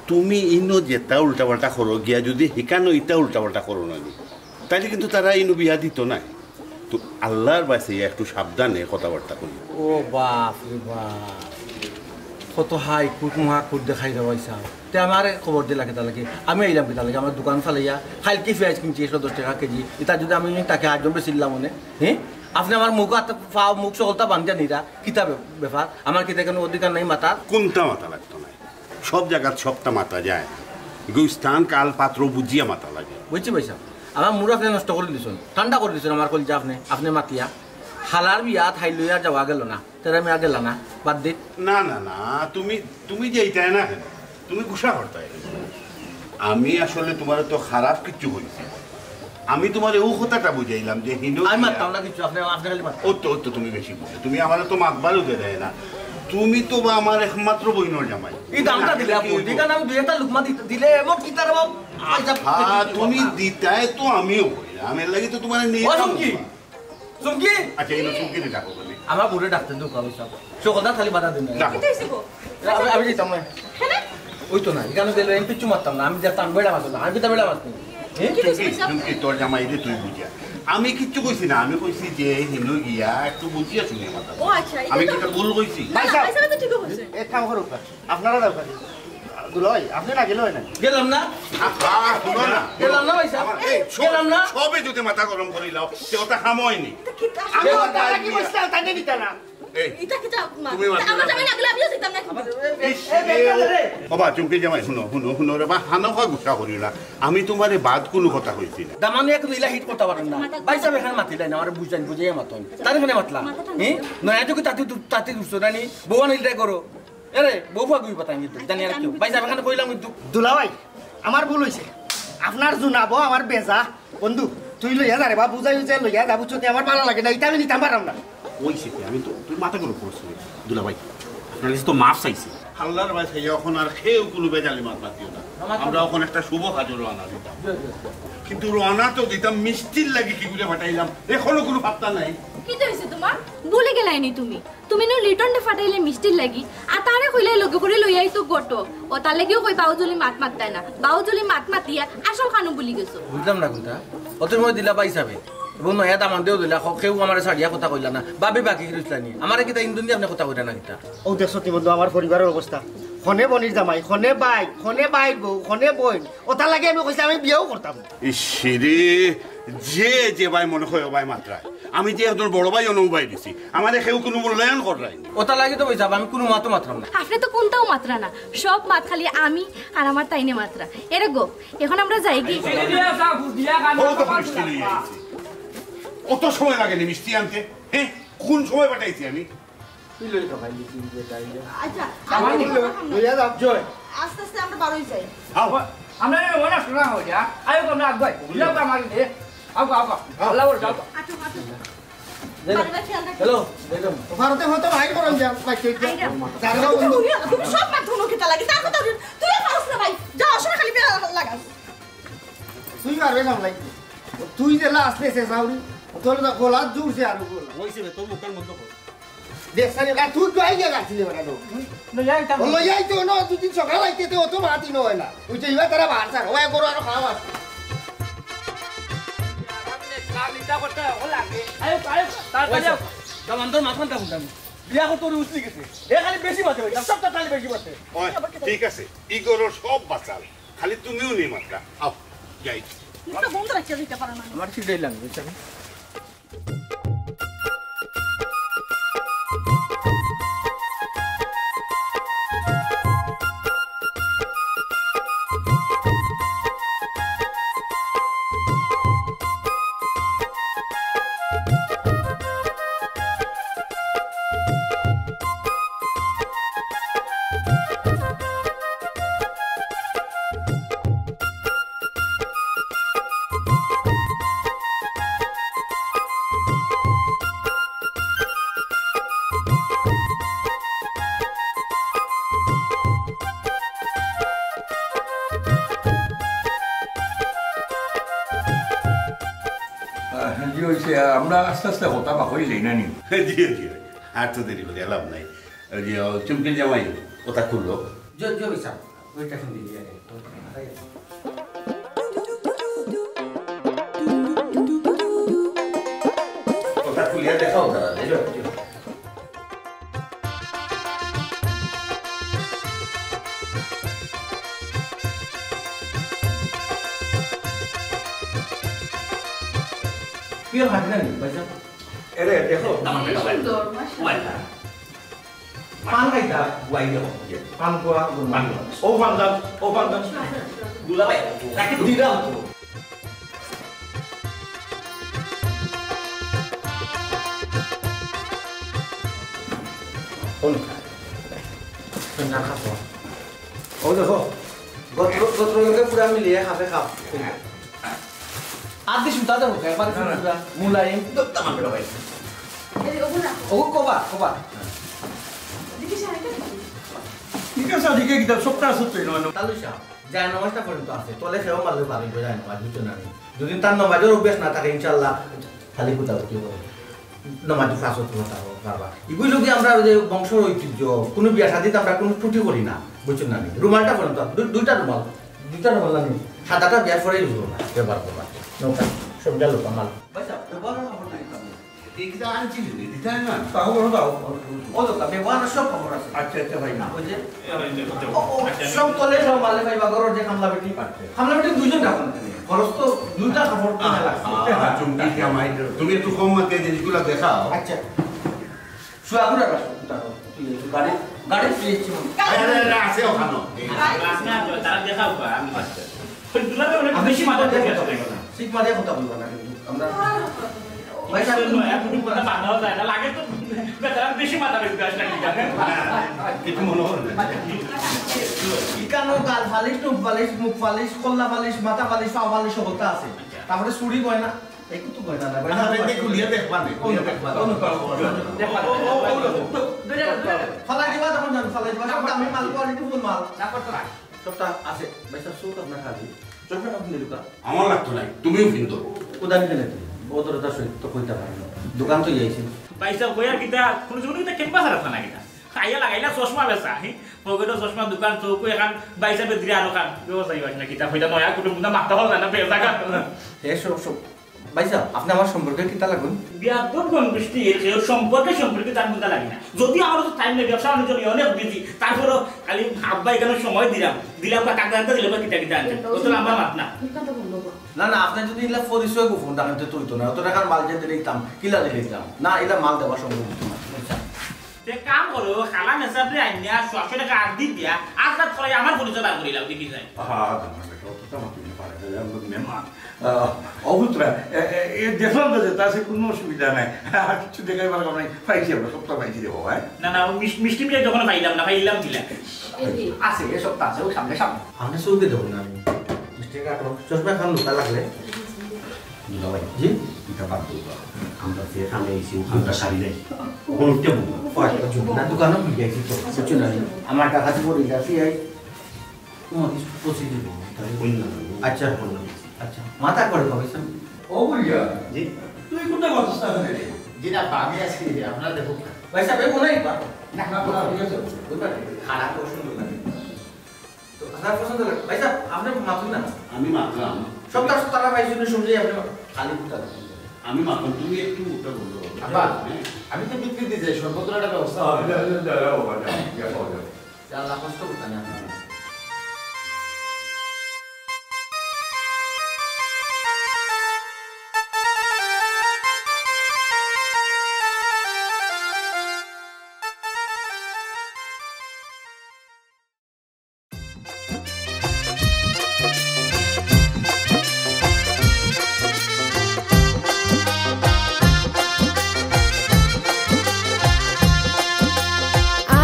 তুমি ইনো যেটা উল্টাপাল্টা করো, গিয়া যদি হিকানো ইটা উল্টাপাল্টা করো না নি, তাইলে কিন্তু তারা ইনো বিয়া দিত না। তো আল্লাহর বাসে একটু সাবধানে কথাবার্তা কই। ও বাপ রে বাপ, কত হাই কুট মহা কুট দেখাই রে ভাই সাহেব। তে আমারে খবর দিলা কিতা লাগি? আমি আইলাম কিতা লাগি? আমার দোকান ফালাইয়া, কালকে পেঁয়াজ কিনছি একশো দশ টাকা কেজি। ইটা যদি আমি তাকে আটজন বেচিলাম মনে, হ্যাঁ? আপনি আমার মুখ হাত, পাও, মুখ সকলতা বান্ধিয়া নিরা। কিতা বে-, ব্যাপার? আমার কিতা কোনো অধিকার নাই মাতার? কোনটা মাতা লাগতো না? সব জায়গাত সবটা মাতা যায় না। এগু স্থান কাল পাত্র বুঝিয়া মাতা লাগে। বুঝছি ভাইসাব, আমার মুড আপনে নষ্ট করি দিছইন, ঠান্ডা করি দিছইন আমার কলিজা আপনে, আপনে মাতিয়া। হালার বিয়াত হাইল লইয়া যাওয়া গেল না, তেরে আমি আর গেলা না, বাদ দে। না না না, তুমি তুমি যাইতায় না কেনে? তুমি গুসা করতায়। আমি আসলে তুমারে তো খারাপ কিচ্ছু কইছি না। আমি তুমারে অউ কথাটা বুঝাইলাম যে হিনো আমি মাততাম না কিচ্ছু, আপনে, আপনে খালি মাতইন। অতো, অতো তুমি বেশি বুঝো। তুমি আমারে তো মাতবারও দেয় না। তুমি তো বা আমার একমাত্র বইনর জামাই। ই দামটা দিলে আপু, দিতা না, আমি দুই একটা লুকমা দিত-, দিলে এমন কিতা রে বাপ? আচ্ছা, হ্যাঁ, তুমি দিতায় তো আমিও কইলাম। এর লাগি তো তুমারে নিয়ে ও চুমকি! চুমকি! আচ্ছা, এই চুমকি রে ডাকো বলি। আমার বুড়ো ডাকতে দুঃখ হবে সব। সকলটা খালি বাধা দিন। ডাকো। কিতা হইছে গো? আমি, আমি যাইতাম না। কেনে? ওই তো না, এখানে গেলে আমি কিচ্ছু মারতাম না, আমি যাইতাম বেড়া মারতাম না, আমি কিতা বেড়া মারতাম? হ্যাঁ? কিতা হইছে চুমকি, ভাইসাব? চুমকি, তোর জামাই রে তুই বুঝিয়া। আমি কিচ্ছু কইছি না, আমি কইছি যে হিনো গিয়া একটু বুঝিয়া শুনিয়া মাতা। ও আচ্ছা, এটা আমি তো কিতা ভুল কইছি? না, না, ভাইসাব। ভাইসাব তো ঠিকই কইছে। এক কাম করুক না, আপনারা দাও খালি। দুলাভাই, আপনে না গেলে অয় না। গেলাম না। আহা, হুনো না। গেলাম না ভাইসাব। আমার, এই, সব-, গেলাম না। সবে যদি মাথা গরম করি লাও, তে ওটা কাম অয়নি। এটা কিতা? আমি ওটা লাগি বসলাম, তাই নিতা না। এই, ইটা কিতা মা? তুমি মারতে আমার জামাই না গেলে আমিও যাইতাম না কিন্তু। ইস, এ, এ, এ, এ, এ। বাবা, চুমকি জামাই, হুনো, হুনো, হুনো রে বা, হানো খা গুসা করিও না। আমি তুমারে বাদ কুনু কথা কইছি না। দামানে এক নীলা হিট করতে পারেন না। ভাইসাব এখানে মাতিলাই না, আমারে বুঝাইন, বুঝাইয়া মাতইন। তার এখানে মাতলা। মাথাটা হুম? নয়া যুগে তাতি দু-, তাতি দুসো নানি, বউ আনিল তাই করো। এরে, বউ ফাগুই পাতাই কিন্তু, জানি আর কেউ। ভাইসাব এখানে কইলাম কিন্তু। দুলাভাই, আমার ভুল হইছে। আপনার জুনাবো আমার বেজা। বন্ধু, তুই লইয়া যা রে বা, বুঝাই বুঝাই লইয়া যা, বুঝছো? তুই আমার ভালো লাগে না, এটা আমি নিতাম পারলাম না। ওই সে, আমি তো, তুই মাথা গরম করছ না। দুলাভাই, আপনার কাছে তো মাফ চাইছি। আল্লাহর ভাই চাই, এখন আর কেউ কোনো বেজালি মাত মাতিও না। আমরা এখন একটা শুভ কাজে রওনা দিতাম। কিন্তু রওনা তো দিতাম, মিষ্টির লাগি কি করে পাঠাইলাম, এখনো কোনো পাত্তা নাই। কিতা হইছে তোমার? ভুলে গেলায়নি তুমি? তুমি নু লিটন দে ফাটাইলে মিষ্টির লাগি, আর তারে কইলে লগে করে লইয়া আইতো গটো। ও তার লাগিও কই বাউজলি মাত মাততায় না। বাউজলি মাত মাতিয়া আসল খানু ভুলি গেছো। বুঝলাম না কোনটা। অত সময় দিলা ভাইসাবে। এবং নয়া দামান দেও দিলা, খ-, কেউ আমারে ছাড়িয়া কথা কইলা না। ভাবি বাকি কি রইছলা নি? আমারে কিতা ইন্দুন দিয়ে আপনি কথা কইরা না কিতা? ও দেখছো তি বন্ধু, আমার পরিবারের অবস্থা। খনে বনির জামাই, খনে ভাই, খনে ভাইর বউ, খনে বইন। ও তার লাগি আমি কইছি আমি বিয়াও করতাম। ইসিরে, যে যে ভাই মনে হয় ও ভাই মাতরায়। আমি যে একজন বড় ভাই, অনউ ভাই দিছি। আমারে কেউ কোনো মূল্যায়ন কররায় নি। ওটা লাগি তো ভাইসাব, আমি কোনো মাতও মাতরাম না। আপনি তো কোনটাও মাতরা না, সব মাত খালি আমি আর আমার তাইনে মাতরা। এরে গো, এখন আমরা যাই কি? ও তো মিষ্টি লইয়া আইছি। অত সময় লাগেনি মিষ্টি আনতে? হ্যাঁ, কোন সময় পাঠাইছি আমি? তুই লই তো ভাই, তুই যে যাই যে। আচ্ছা, আমার আমি নিল, লইয়া যাও। জয়। আস্তে আস্তে আমরা বারোই যাই। আও। আমরা এই ওরা শোনা হয়ে যা। আয়ো, আমরা আগুয়াই। যাও তো আমার দিকে। আও, আও, আও। আল্লাহ ওর যাও তো। আটো, আটো। যাই। বাড়ি বাড়ি খেয়াল রাখো। হ্যালো, যাই তো। ভারতে হয়তো ভাই করুন যা, ভাই কে যা। আইরা। যারা বন্ধু। তুমি সব মাত ধুনো খেতে লাগে। তার কথা বলি, তুই আর পারস না ভাই। যা, অসুবিধা খালি বেড়া লাগাস। তুই পারবে সামলাই। তুই যে লাস্ট এসে যাওরি, তোর তো গলা জুড়ছে আর গলা। ওই সে তোর মুখের মধ্যে কর। দেখছনি, আর তুই তো আইয়া গেছিলি বেটা তো। লইয়া আইতাম। ও লইয়া আইতে অনো, দুই দিন সকাল আইতে তো অত মাতি নয় না। ওই যে ইবা তারা বার স্যার, ওই গরু আরো খাওয়া আছে। আয়ো, আয়ো, তাড়াতাড়ি আয়ো। দামান্দর মাথান দাম দাম। বিয়া করতে ওরে উছলি গেছে। এ খালি বেশি মাতে ভাই, সবটা খালি বেশি মাতে। ওই, ঠিক আছে, ই গরুর সব বাঁচাল। খালি তুমিও নেই মাত্রা। আও, যাই। মুখটা বন্ধ রাখিয়া দিতে পারো না। আমার খিদে লাগবে, চল। আহ, জি, ওই সে, আমরা আস্তে আস্তে হতা বা হয়ে যাই না নি? জি, জি, আর তো দেরি করে লাভ নাই। ওই যে, ও, চুমকির জামাই, ওটা খুললো। জি, জি, ওই স্যার, ওইটা এখন দিবি আগে। ওটা খুলিয়া দেখাও, দাদা, দেখো। কি আর ভাবলেন, ভাইসাব? এরে, দেখো, আমার বেটা ভাই। সুন্দর, মাশাআল্লাহ। ওয়াল্লাহ। পান খাইতা, গুয়াই দেব। পান গুয়া, পান গুয়া। ও পান দাও, ও পান দাও। দুলাভাই, রাখি দিলাম তো। কোন খায়? না খাবো। ও দেখো, গত্র, গত্র লোকে পুরা মিলিয়ে খাবে খাও। আর দি সুতা দেবো, একবার না, না। সুতা, মুলায়ম। তো, তো, আমার বেটা ভাই। এই, ওগু না। ওগু কবা, কবা। দেখি, সারাইটা দেখি। ঠিক আছে, ঠিক আছে, কিতাব সবটা আছে তো, এই নয়। তালু সাহেব, যায় নামাজটা পর্যন্ত আছে। তলে খেয়েও মারলে পারে, যায় নামাজ, বুঝছো না নি? যদি তার নামাজের অভ্যাস না থাকে, ইনশাআল্লাহ, খালি কুতাকুতি করে। নামাজ পাঁচ ওয়াক্ত কথা পারবা। এগুলো যদি আমরা ওই যে বংশর ঐতিহ্য, কোনো বিয়া শাদিতে আমরা কোনো ত্রুটি করি না, বুঝছো না নি? রুমালটা পর্যন্ত, দু-, দুইটা রুমাল, দুইটা রুমাল না নি? সাদাটা বিয়ার পরে ইউজ করবা, ব্যবহার করবা। নৌকা, সব গেল কামাল। ভাই সাহেব, ব্যবহার না করতে দিতাম না। এই কিতা আনছি যদি, দিতে হয় না? তাও বলো, দাও। ও তো, তা ব্যবহার সব খবর আছে। আচ্ছা, আচ্ছা, ভাই, না। ওই যে, ও, ও, সব তলে সব মালে ভাই, বা ঘরর যে কামলা বেটি। আচ্ছা। কামলা বেটি দুইজন রাখুন। খরচ তো দুইটা কাপড় কিনা লাগছে। আ, আ, চুমকি কি আমায়, তুমি একটু কম মাতে জিনিসগুলো দেখাও। আচ্ছা। শুয়ে আগুন রাখো, শুয়ে আগুন রাখো। তুই একটু গাড়ি, গাড়ি তুই এসছি মনে হয়। আরে, আরে, আরে, আছে ওখানে। এই, আরে, আছে না, তারা দেখাও বা, আমি আচ্ছা। ওই দুলাভাই অনেক আমি বেশি মাথা সিট মাথায় দিয়ে কথা বলবো না। সিট মাথায় কথা বলবো না কিন্তু। আমরা ভাই সাহেব, শুনো, এখন কথা বাঁধাও যায় না। লাগে তো বেচারা বেশি মাথা ব্যথা আসলে কি জানে? কিছু মনে হয় না। ইকানো গাল ফালিশ, টুপ ফালিশ, মুখ ফালিশ, কল্লা ফালিশ, মাথা ফালিশ, পাও ফালিশ, সকলটা আছে। তারপরে চুড়ি গয়না, একটু তো গয়না না, গয়না না, না, না। খুলিয়া দেখবা নে, খুলিয়া দেখবা। অন্য কারো গয়না। দেখবা। ও, ও, ও, ও, ও। ফালাই দিবা তখন জানো, ফালাই দিবা। সব দামি মাল, কোয়ালিটি ফুল মাল। না করতে রাখ। সবটা আছে। ভাই সাহেব, চোখ আপনার খালি। চশমা আপনি লুকা। আমার লাগতো নাই, তুমিও ফিন্দো। কোদানি কেনে তুমি? ও তোর তার সহিত তো কইতে পারে না। দোকান তো যাইছি। ভাই সাহেব, কই আর কিতা? কোনো সময় কিতা কেনবা খারাপ না কিতা? খাইয়া লাগাইলা চশমা বেচা, হি? পকেটো চশমা দোকান, চৌকো এখান, ভাই সাহেব, দিলে আরো খান। ব্যবসায়ী বাস না কিতা? কইতা নয়া কুটুম কুন্দা মাথা হল না, বেচা খান। হে, সব, সব। ভাই সাহেব, আপনি আমার সম্পর্কে কিতা লাগুন? বিয়াদব কোন গোষ্ঠী, এর কেউ সম্পর্কে, সম্পর্কে তার মধ্যে লাগে না। যদি আমার তো টাইম নেই, ব্যবসা বাণিজ্য নিয়ে অনেক বিজি, তারপরও খালি আব্বা এখানে সময় দিলাম, দিলাম বা কাকা কাকা দিলাম বা কিতা কিতা আনছেন, ও তো লম্বা মাত না। না, না, আপনি যদি ইলা পরিচয় গোপন রাখেন তো তুলতো না, অত টাকার মাল যে দিলে দিতাম, কিলা দিলে দিতাম। না, ইলা মাল দেওয়া সম্ভব হতো না। তে কাম করো, খালা মেসাবরে আইনা, ছয়শো টাকা আর দি দিয়া, আজ রাত করাই আমার পরিচয় বার করিলাও, দেখি যাই। আহা, তোমার বেটা অতটা মাতুরি পারে না, আমরা মেহমান। আহ, অবুতরা, এ, এ, এ, দেখলাম তো যে তাতে কোনো অসুবিধা নাই। আর কিছু দেখাই পারলাম নাই, পাইছি আমরা, সবটা পাইছি রে বাবা, হ্যাঁ? না, না, ও মিষ-, মিষ্টি মিলে যখন পাইলাম না, পাইলাম কিলা? এই যে। আছে, এ সবটা আছে, ও সামনে, সামনে। আমরা চৌকে দেবো না আমি। মিষ্টি কাটো, চশমা খান লোকা লাগলে। দুলাভাই, জি? এটা বাদ দেবো। আমরা যে কামে আইছি, ওখানটা সারি নাই। কোনটা বলবো? ও, একটা ঝুঁকি না, দোকানও খুলে আইছি তো, বুঝছো না? আমার কাকা তো বলি, যাচ্ছি, এই তোমার কিছু পৌঁছে দিব, তাহলে বলি না, আচ্ছা। বলি না। আচ্ছা, মাথা করে কবে স্যার? ও বলিয়া? জি? তুই কোনটা বলছিস তাহলে রে? জি না, আমি আছি, আপনারা দেখুন। ভাই সাহেব, এই মনে হয় বা? না, না, না, ঠিক আছে। বুঝলেন? খারাপ পছন্দ লাগে। তো খারাপ পছন্দ লাগে। ভাই সাহেব, আপনি মাতুন না। আমি মাতলাম। সব তার তারা ভাই শুনে শুনলেই আপনি খালি উত্তর। আমি মাতলাম, তুমি একটু উত্তর বলতে পারো। আব্বা, হ্যাঁ। আমি তো বিক্রি দিতে যাই, সর্বত্র একটা ব্যবস্থা হবে। আচ্ছা, আচ্ছা, দাঁড়াও, বাবা, যাও, যাও, যাও। আল্লাহ কষ্ট করতে না আপনারা।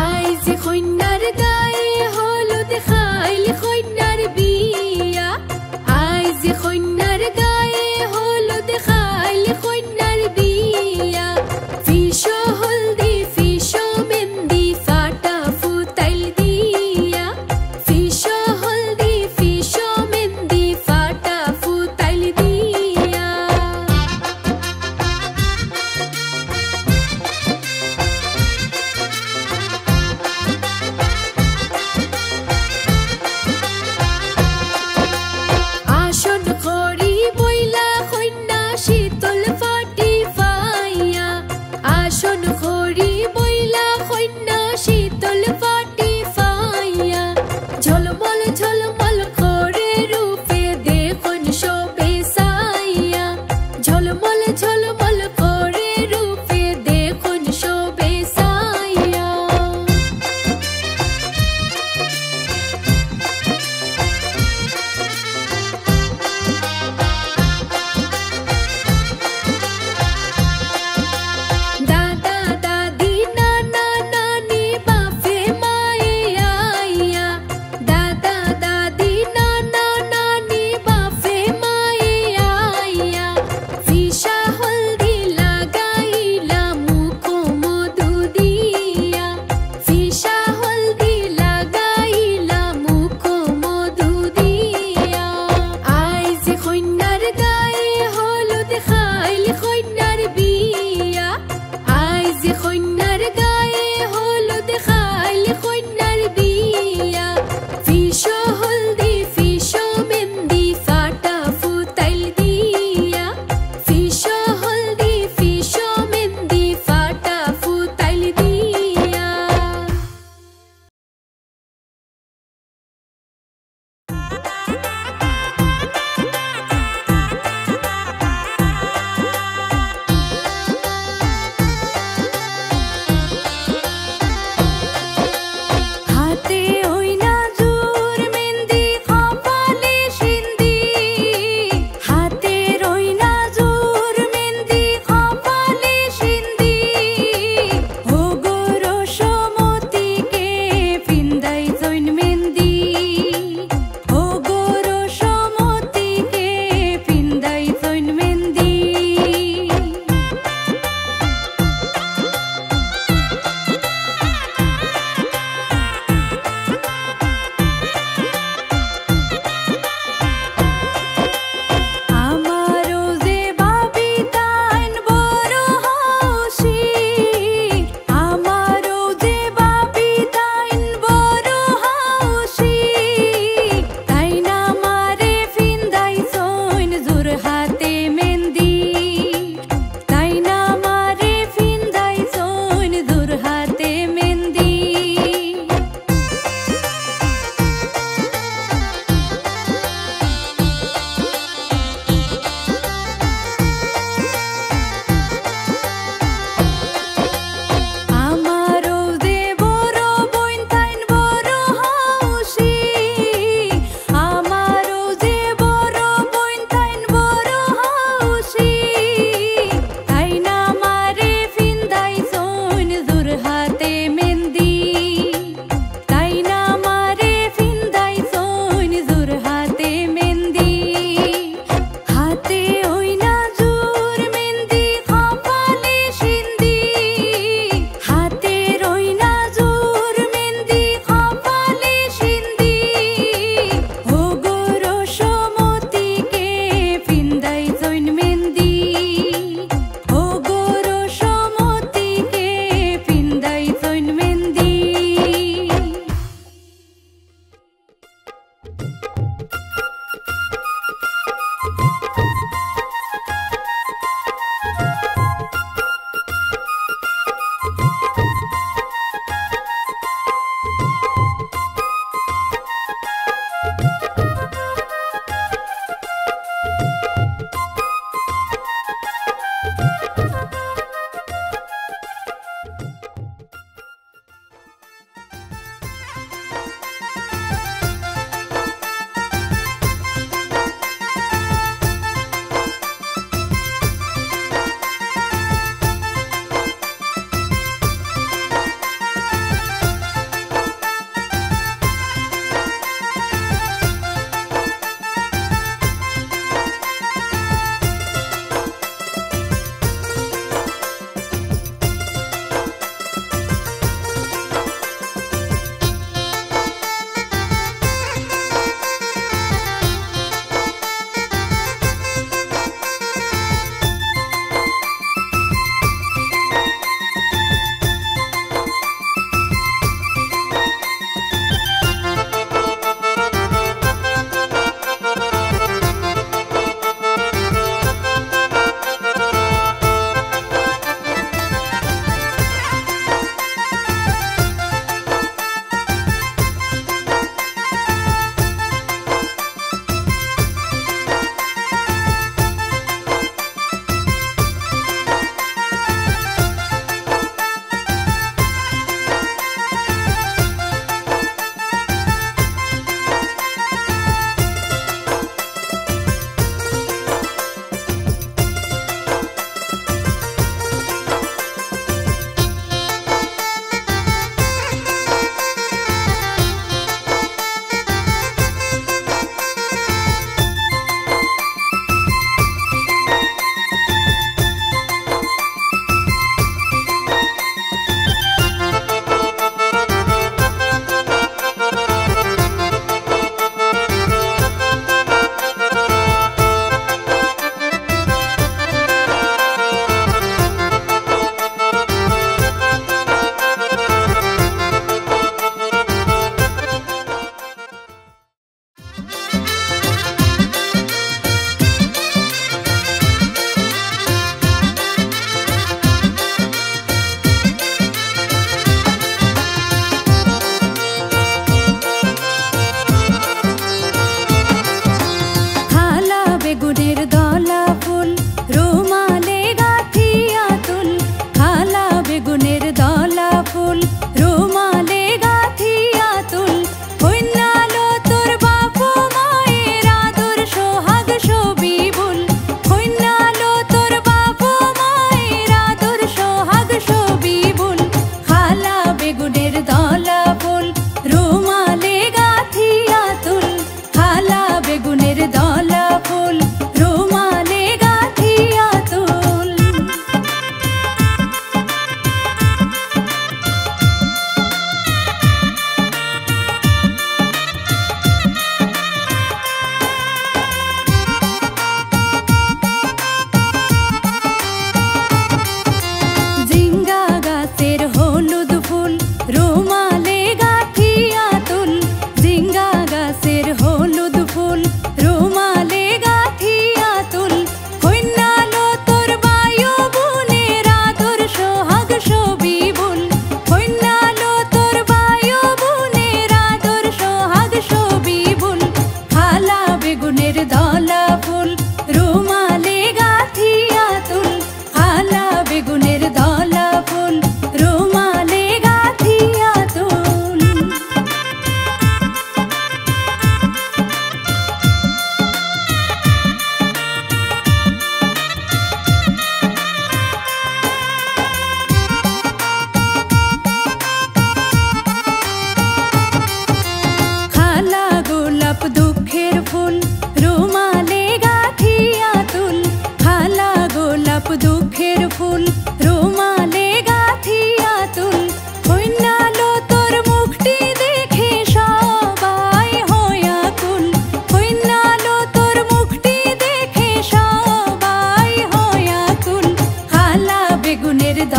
আইজ কইন্যার গায়ে হলুদ খাইল কইন্যার বিয়া, আইজ কইন্যার গায়ে হলুদ খাইল কইন্যার বিয়া, ফিসো হলদি ফিসো মেন্দি ফাটা ফুতাইল দিয়া, ফিসো হলদি ফিসো মেন্দি ফাটা ফুতাইল দিয়া। আসন করি বইলা কইন্যা শীতল ফাটি পাইয়া, আসন করি বইলা কইন্যা শীতল ফাটি পাইয়া, ঝলমল ঝলমল করে রূপে দেখুন শোভে সাইয়া, ঝলমল ঝলমল করে রূপে দেখুন শোভে সাইয়া।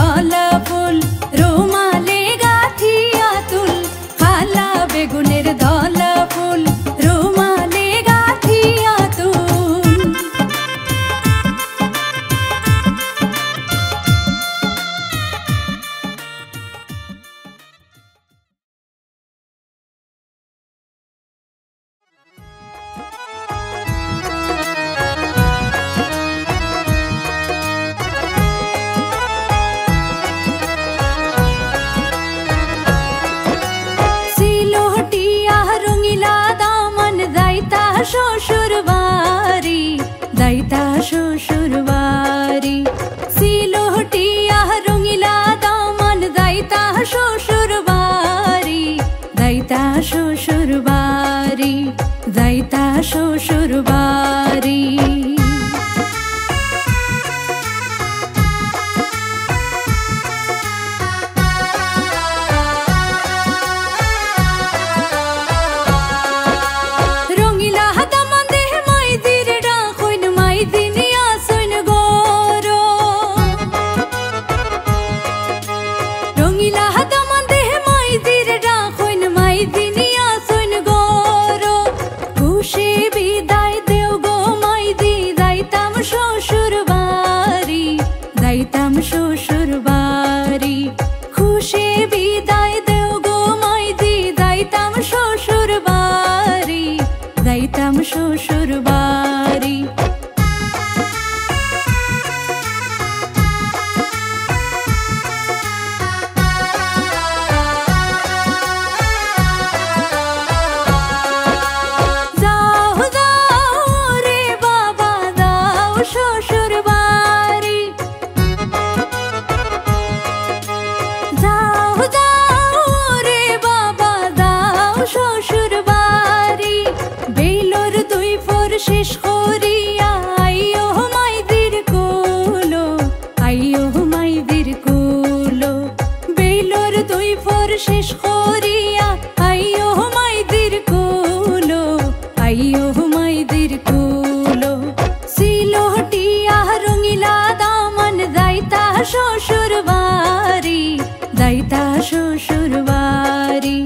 আলা ফুল রুমালে গাথিয়া তুল, কালা বেগুনের দলা ফুল রুমালে গাথিয়া তুল। সিলহটিয়া রঙিলা দামান যাইতা শ্বশুর বাড়ি, যাইতা শ্বশুর বাড়ি। সিলহটিয়া রঙিলা দামান যাইতা শ্বশুর বাড়ি, যাইতা শ্বশুর বাড়ি, যাইতা শ্বশুর বাড়ি। রঙিলা দামান দেহে মাইজির ডাকইন, মাইজিন আছইন ঘরো। রঙিলা দামান দেহে মাইজির ডাকইন, মাইজিন আছইন ঘরো। খুশি বিদায় দেও গো মাইজি, যাইতাম শ্বশুর বাড়ি, যাইতাম শ্বশুর বাড়ি। খুশি বিদায় দেও গো মাইজি, যাইতাম শ্বশুর বাড়ি, যাইতাম শ্বশুর বাড়ি। যাও, যাও রে বাবা, যাও শ্বশুর বাড়ি। যাও, যাও রে বাবা, যাও শ্বশুর বাড়ি। বেইলর দুই পর শেষ করিয়া আইও মাইজির কুলো, আইও মাইজির কুলো। বেইলর দুই পর শেষ করিয়া আইও মাইজির কুলো, আইও মাইজির কুলো। সিলহটিয়া রঙিলা দামান যাইতা শ্বশুর বাড়ি, যাইতা শ্বশুর বাড়ি।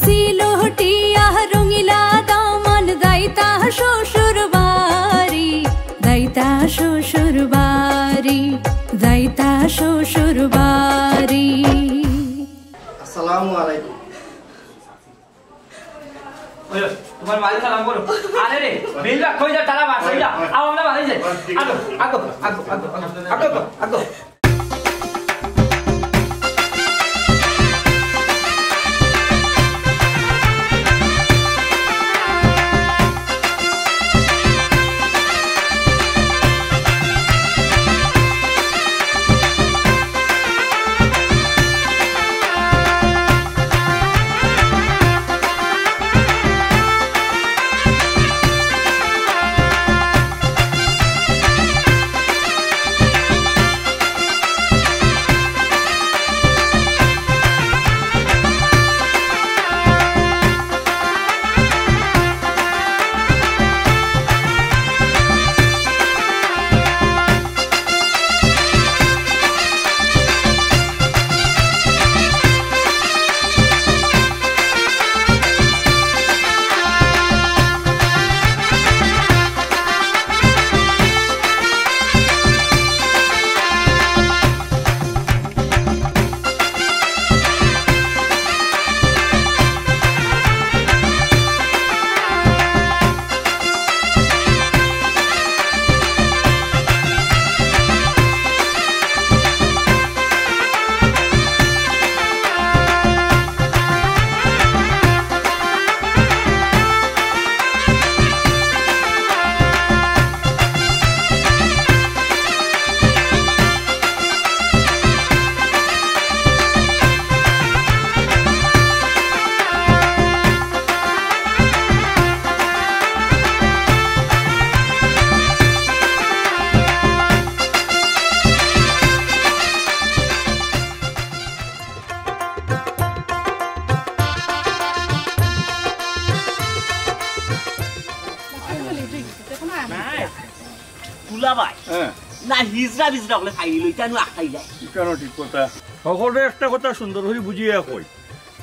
সিলহটিয়া রঙিলা দামান যাইতা শ্বশুর বাড়ি, যাইতা শ্বশুর বাড়ি, যাইতা শ্বশুর বাড়ি। আসসালামু আলাইকুম। ওই, তোমার মালিক সালাম করো। আরে রে, বিল্লা কই যা, তারা বাসাই যা। আও, আমরা বাসাই যাই। আগো, আগো, আগো। দুলাভাই, হ্যাঁ। না হিজড়া বিজড়া অকলে খাই লইতা নু আখাই যায়। কেন ঠিক কথা? সকলে একটা কথা সুন্দর করি বুঝিয়া কই,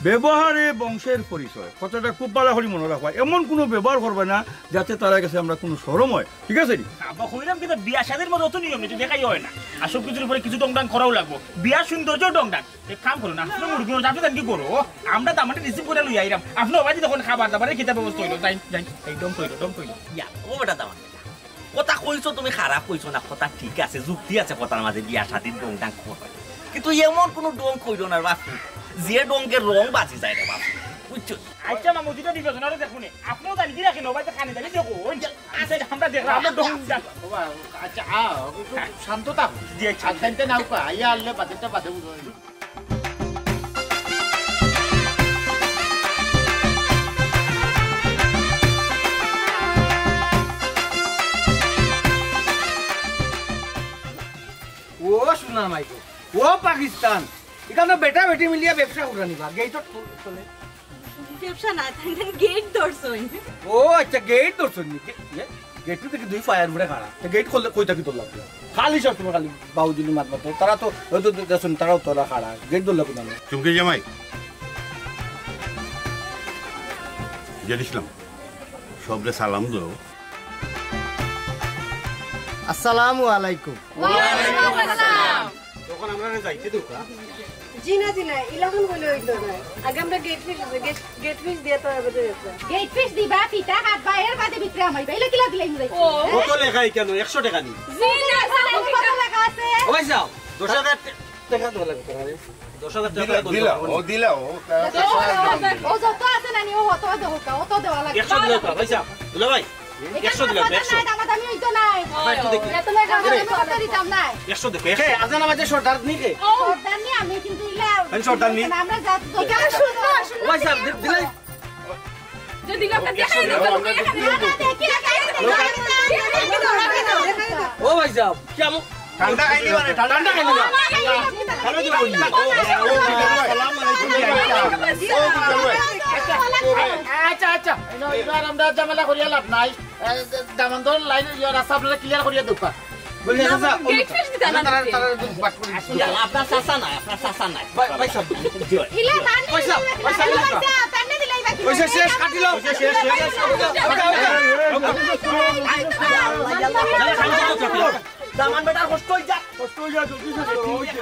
ব্যবহারে বংশের পরিচয়। কথাটা খুব ভালা করি মনো রাখবা। এমন কুনু ব্যবহার করবে না যাতে তারার গেছে আমরা কুনু শরম অয়, ঠিক আছে নি? আব্বা, কইলাম কিন্তু বিয়া শাদির মতো অত নিয়ম নীতি দেখাই অয় না। আর সব কিছুর উপরে কিছু ডংডাং করাও লাগবো। বিয়ার সৌন্দর্য ডংডাং। এক কাম করো না, আপনে মুরব্বি মানুষ, আপনে জানকি করো, আমরা দামান্ডরে receive করিয়া লইয়া আইরাম। আপনে অবাদি তখন খাবার দাবারের কিতা ব্যবস্থা অইলো, যাইন, যাইন, এই ডং কইলো, ডং কইলো। ইয়া, ও বেটা দামান্ড। কথা কইছো তুমি, খারাপ কইছো না, কথা ঠিক আছে, যুক্তি আছে কথার মাঝে, বিয়া শাদির ডংডাং করার। কিন্তু এমন কুনু ডং কইরো না বাপু, যে ডংয়ে রং বাজি যায় রে বাপু, বুঝছো? আচ্ছা মামু, যেটা বিবেচনা করে দেখুন, আপনেও জানকি রাখেন, ও ভাই তো কানে জানি দেখো, ওই যে, আচ্ছা, আমরা দেখলাম, আমরা ডং ডাং। ও বা, আচ্ছা, আ, একটু শান্ত থাকো। জি, আচ্ছা। আচ্ছা, এটা নাও পা, ইয়া আনলে বাজেটটা বাদে বুঝো। ও সোনা মাইকো, ও পাকিস্তান, এখানে বেটা বেটি মিলিয়া ব্যবসা করা নিবা, গেইটত চলে। ব্যবসা না, তাই তাই গেইট ধরছইন। ও আচ্ছা, গেইট ধরছইন নি? গে-, এ, গেইট তো দেখি দুই পায়ের উপরে খাড়া। তো গেইট খুললে কই থাকি তোর লাগবে? খালি সব সময় খালি বাউজিলি মাত মাতো। তারা তো হয়তো দে-, দেখছইন, তারাও তোরা খাড়া। গেইট ধরলে কোথায়? চুমকি জামাই। জেড ইসলাম, সবরে সালাম দাও। আসসালামু আলাইকুম। ওয়ালাইকুম আসসালাম। তখন আমরা যাইতে দেউক্কা। জি না, জি না, ইলাখান বলে অইতো না। আগে আমরা গেট ফিস, গেট, গেট ফিস দিয়া তো আমাদের যাত্রা। গেট ফিস দিবা, ফিতা কাটবা, এর বাদে ভিতরে হামাইবা। ইলা কিলা দিলাই মুজাই? ও। কত লেখা এখানে? একশো টাকা নি? জি না, কত লেখা আছে? ও ভাই সাহেব, দশ হাজার টেকা দেওয়া লাগবে। দশ হাজার টাকা দিলা, করে দিলা, বলতে ও দিলা, ও, তা-, ও যত আছে না নি, ও অত দেওয়া, অত দেওয়া লাগে। একশো দিলে তো, ভাই সাহেব, দুলা ভাই, এখানে একশো দিলে, আমার একশো। নাই, দামাদামি অইতো নাই। ভাই, একটু দেখি। এত লেখা আছে, আমি অত দিতাম নাই। একশো দেখো, কে? একশো। আজান আমাদের সর্দার নি কে? ও, সর্দার নি আমি, কিন্তু ইলা আমি সর্দার নি। আমরা যা-, যত কে? ও ভাই সাহেব, দি-, দিলাই। যদি লোকটা দেখাই দিত, আমরা তো এখানে কিনবো। ও ভাই সাহেব, কি আমো-, ঠান্ডা খাইলি মানে, ঠান্ডা খাইলি না। ঠান্ডা দিয়ে বললি। ও, ও, ও, আসসালামু আলাইকুম। ও, ও, আচ্ছা, আচ্ছা। এবার আমরা ঝামেলা করিয়া লাভ নাই। এ, দামান্দর লাইন, ইয়া, রাস্তা আপনারা ক্লিয়ার করিয়া দেউক্কা। বলছি, আচ্ছা, আচ্ছা, গেট ফিস দিতা না তারা, দিতে। তারা একটু বাট করে দিচ্ছে। আপনার চাচা নাই, আপনার চাচা নাই। ভাই, ভাই সাহেব। ইলা তার নেই, পয়সা, পয়সা, পয়সা। পয়সা, তার নেই দিলাই বাকি। পয়সা শেষ, কাটিল। পয়সা শেষ, শেষ। ওকে, ওকে। দামান বেটার কষ্ট অই যা। কষ্ট অই যা, জলদি শেষ করো, ওই যে।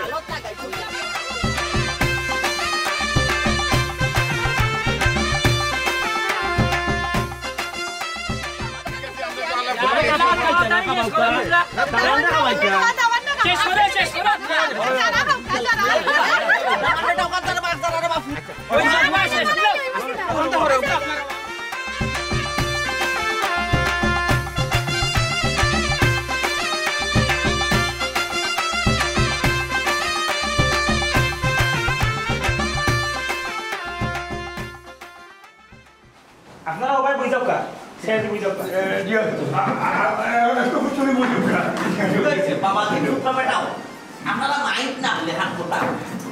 আপনারা সবাই বই যাউক্কা, স্যার বই যাউক্কা। এ, জি, আ, আ, আ, আ, একটু চুরি বই যাউক্কা। ঠিক আছে, বাবা, কিন্তু উঠা বেটাও। আপনারা মাইন্ড না করলে হাত কথা।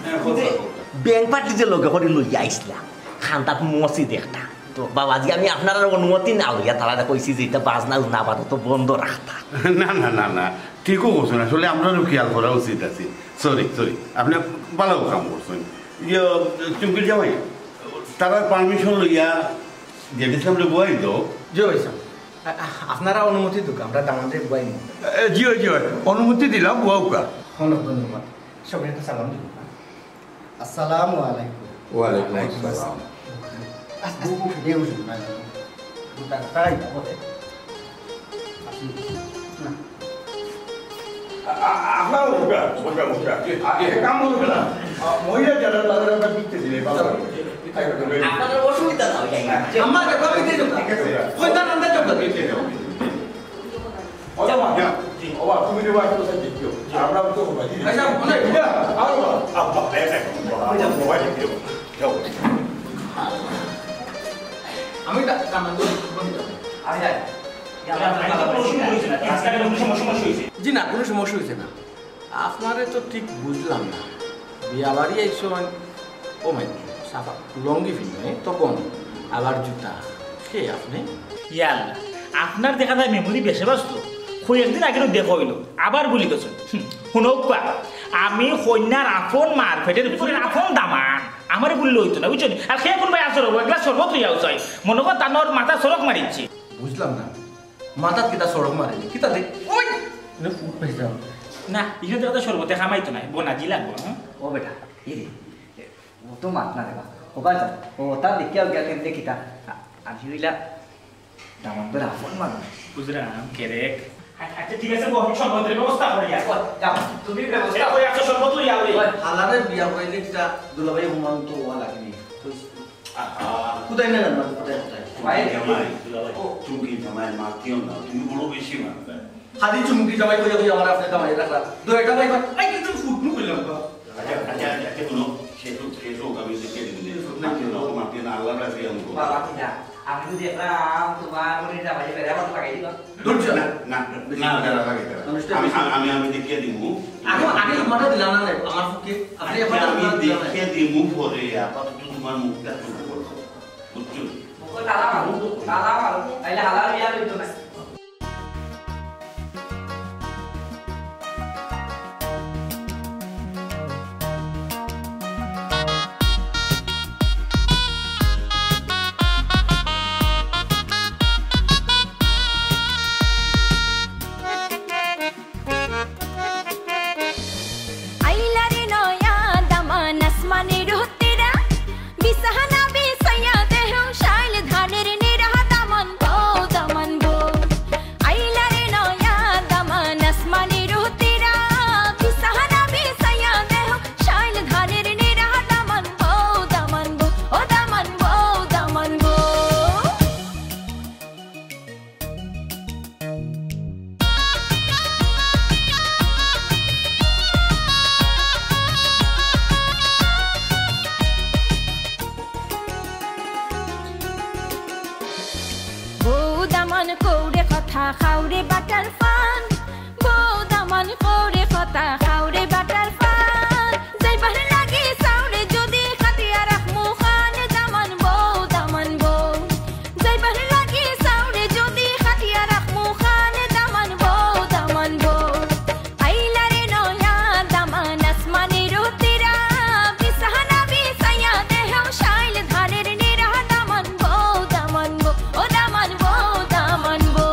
হ্যাঁ, বুঝে? কথা, কথা। ব্যাংক পার্টি যে লগে করে লইয়া আইসলা, খান্দাত মসজিদ একটা। তো বাবাজি, আমি আপনারার অনুমতি না লইয়া তারারে কইছি যে ইটা বাজনা উজনা আপাতত বন্ধ রাখতা। না, না, না, না, ঠিকও করছইন। আসলে আমরারও খেয়াল করা উচিত আছে। সরি, সরি, আপনে ভালো কাম করছইন। ইয়ে, চুমকির জামাই, তারার পারমিশন লইয়া জেড ইসলামরে বওয়াই দেও। জি ভাই সাহেব, আ-, আ-, আপনারা অনুমতি দেউক্কা, আমরা দামান্দরে বওয়াইমু। এ, জি অয়, জি অয়, অনুমতি দিলাম, বওয়াউক্কা। অনেক ধন্যবাদ, সবাই একটা সালাম দিন। আসসালামু আলাইকুম। ওয়ালাইকুম আসসালাম। আস্তে, আস্তে, উঠে, উঠে, উঠে। তাই, তাই, বলে। না। আ-, আ-, আপনারা বসুন, বসুন, বসুন। আ, এক কাম করুন না। আ, মহিলা যারা, তাদের আমরা বিকতে দিলে, ভালো হয়। আপনাদের অসুবিধা না হয়, তাই না? আমার ব্যাপার বিকতে যাবো। ঠিক আছে। ওই তার আন্দাজ যাবো। বিকতে যাবো। ও বাবা, জি। ও বাবা, তুমি রে বাবা, কোথায় যেতে হবে? আমরা তো বাবা, জি। আচ্ছা, ওখানে। আরে বাবা, আব্বা, এই দেখো, বাবা, বাবা, যেতে হবে। যাও। আমি তা-, কামান করে বন্ধ করবো। আমি যাই। কোনো সমস্যা হয়েছে না, আজকাল কোনো সমস্যা হয়েছে? জি না, কোনো সমস্যা হয়েছে না। আপনারে তো ঠিক বুঝলাম না। বিয়া বাড়ি আইসো মানে, ও মাই, সাফা লুঙ্গি পিন্দো, এ? তখন আবার জুতা। কে আপনে? ইয়া আল্লাহ, আপনার দেখা যায় মেমোরি বেশে ব্যস্ত। কয়েকদিন আগেরও দেখা অইলো, আবার ভুলি গেছইন। হুম, হুনউক্কা, আমি কইন্যার আপন মার পেটর ভিতরে আপন দামান। আমারে বললে অইতো না, বুঝছো নি? আর হে কুনবায় আসর অইবো, এক গ্লাস শরবত লইয়া আও চাই। মনো কর তানর মাথা সড়ক মারিছে। বুঝলাম না, মাথাত কিতা সড়ক মারে? কিতা দে? ওই! না, ফুট পাইছলাম। না, ইখান থাকি তো শরবতে কামাইতো নায়, বনাজি লাগবো, হুম? ও বেটা, ই রে, ও তো মাত না রে বা। ও বা যা, ও তা দেখিয়া গিয়া কেমনে কিতা? আ-, আমি অইলা দামান্দর আপন মানুষ। বুঝলাম, কেরেক। আ-, আচ্ছা, ঠিক আছে, বউ, আমি শরবতের ব্যবস্থা করি আর। ও, যাও, তুমি ব্যবস্থা এ, ওই একটা শরবত লইয়া আও রে। ওই, হালারে বিয়া করাইলে কিতা দুলাভাই সমান তো অওয়া লাগেনি। আহা। কোথায় নিলেন না, কোথায়, কোথায়? ভাই, জামাই, দুলাভাই। ও। চুমকি জামাই, মাতিও না, তুমি বড় বেশি মাতবে। খালি চুমকি জামাই কইয়া কইয়া আমার আপনি জামাই রাখলা। দু একটা ভাই, ভাই, এই কিন্তু ফুটনু কইলাম বা। আচ্ছা, আচ্ছা, আচ্ছা, আচ্ছা, হুনো, সে তো, সে তো আমি দেখিয়া দিমু। না, মাতিও না, মাতিও না, আল্লাহর রাজি আমি করবো। বাবা, ঠিক আছে। আমি তো দেখলাম তোমার মনে জামাই বেড়া মতো লাগাই দিবা। ধৈর্য। না, না, না, না, না, না, না, না। আমি, আমি, আমি দেখিয়া দিমু। আগে, আগে তোমারটা দিলা না, আমার পক্ষে। আপনি আচ্ছা, এখন আমি দিলা না। দেখিয়া দিমু পরে, আপাতত তোমার মুখটা চুপ করো। বুঝছো? ও তালা মারো, তালা মারো, তাইলে হালাল বিয়া হইতো না। আইলা রে নয়া দামান আসমানি রুহতিরা, বিছানা বিছাইয়া দেহ শাইল ধানের নিরা দামান বউ, দামান বউ। আইলা রে নয়া দামান আসমানি রুহতিরা, বিছানা বিছাইয়া দেহ শাইল ধানের নিরা দামান বউ, দামান বউ, ও দামান বউ, দামান বউ। বউ দামান কওরে কথা খাওরে বাটার পান, বউ দামান কওরে কথা খাওরে বাটার পান। যাইবার লাগি চাওরে যদি কাটিয়া রাখমু খান, দামান বউ, দামান বউ। যাইবার লাগি চাওরে যদি কাটিয়া রাখমু খান, দামান বউ, দামান বউ। আইলা রে নয়া দামান আসমানি রুহতিরা, বিছানা বিছাইয়া দেহ শাইল ধানের নিরা দামান বউ, দামান বউ, ও দামান বউ, দামান বউ।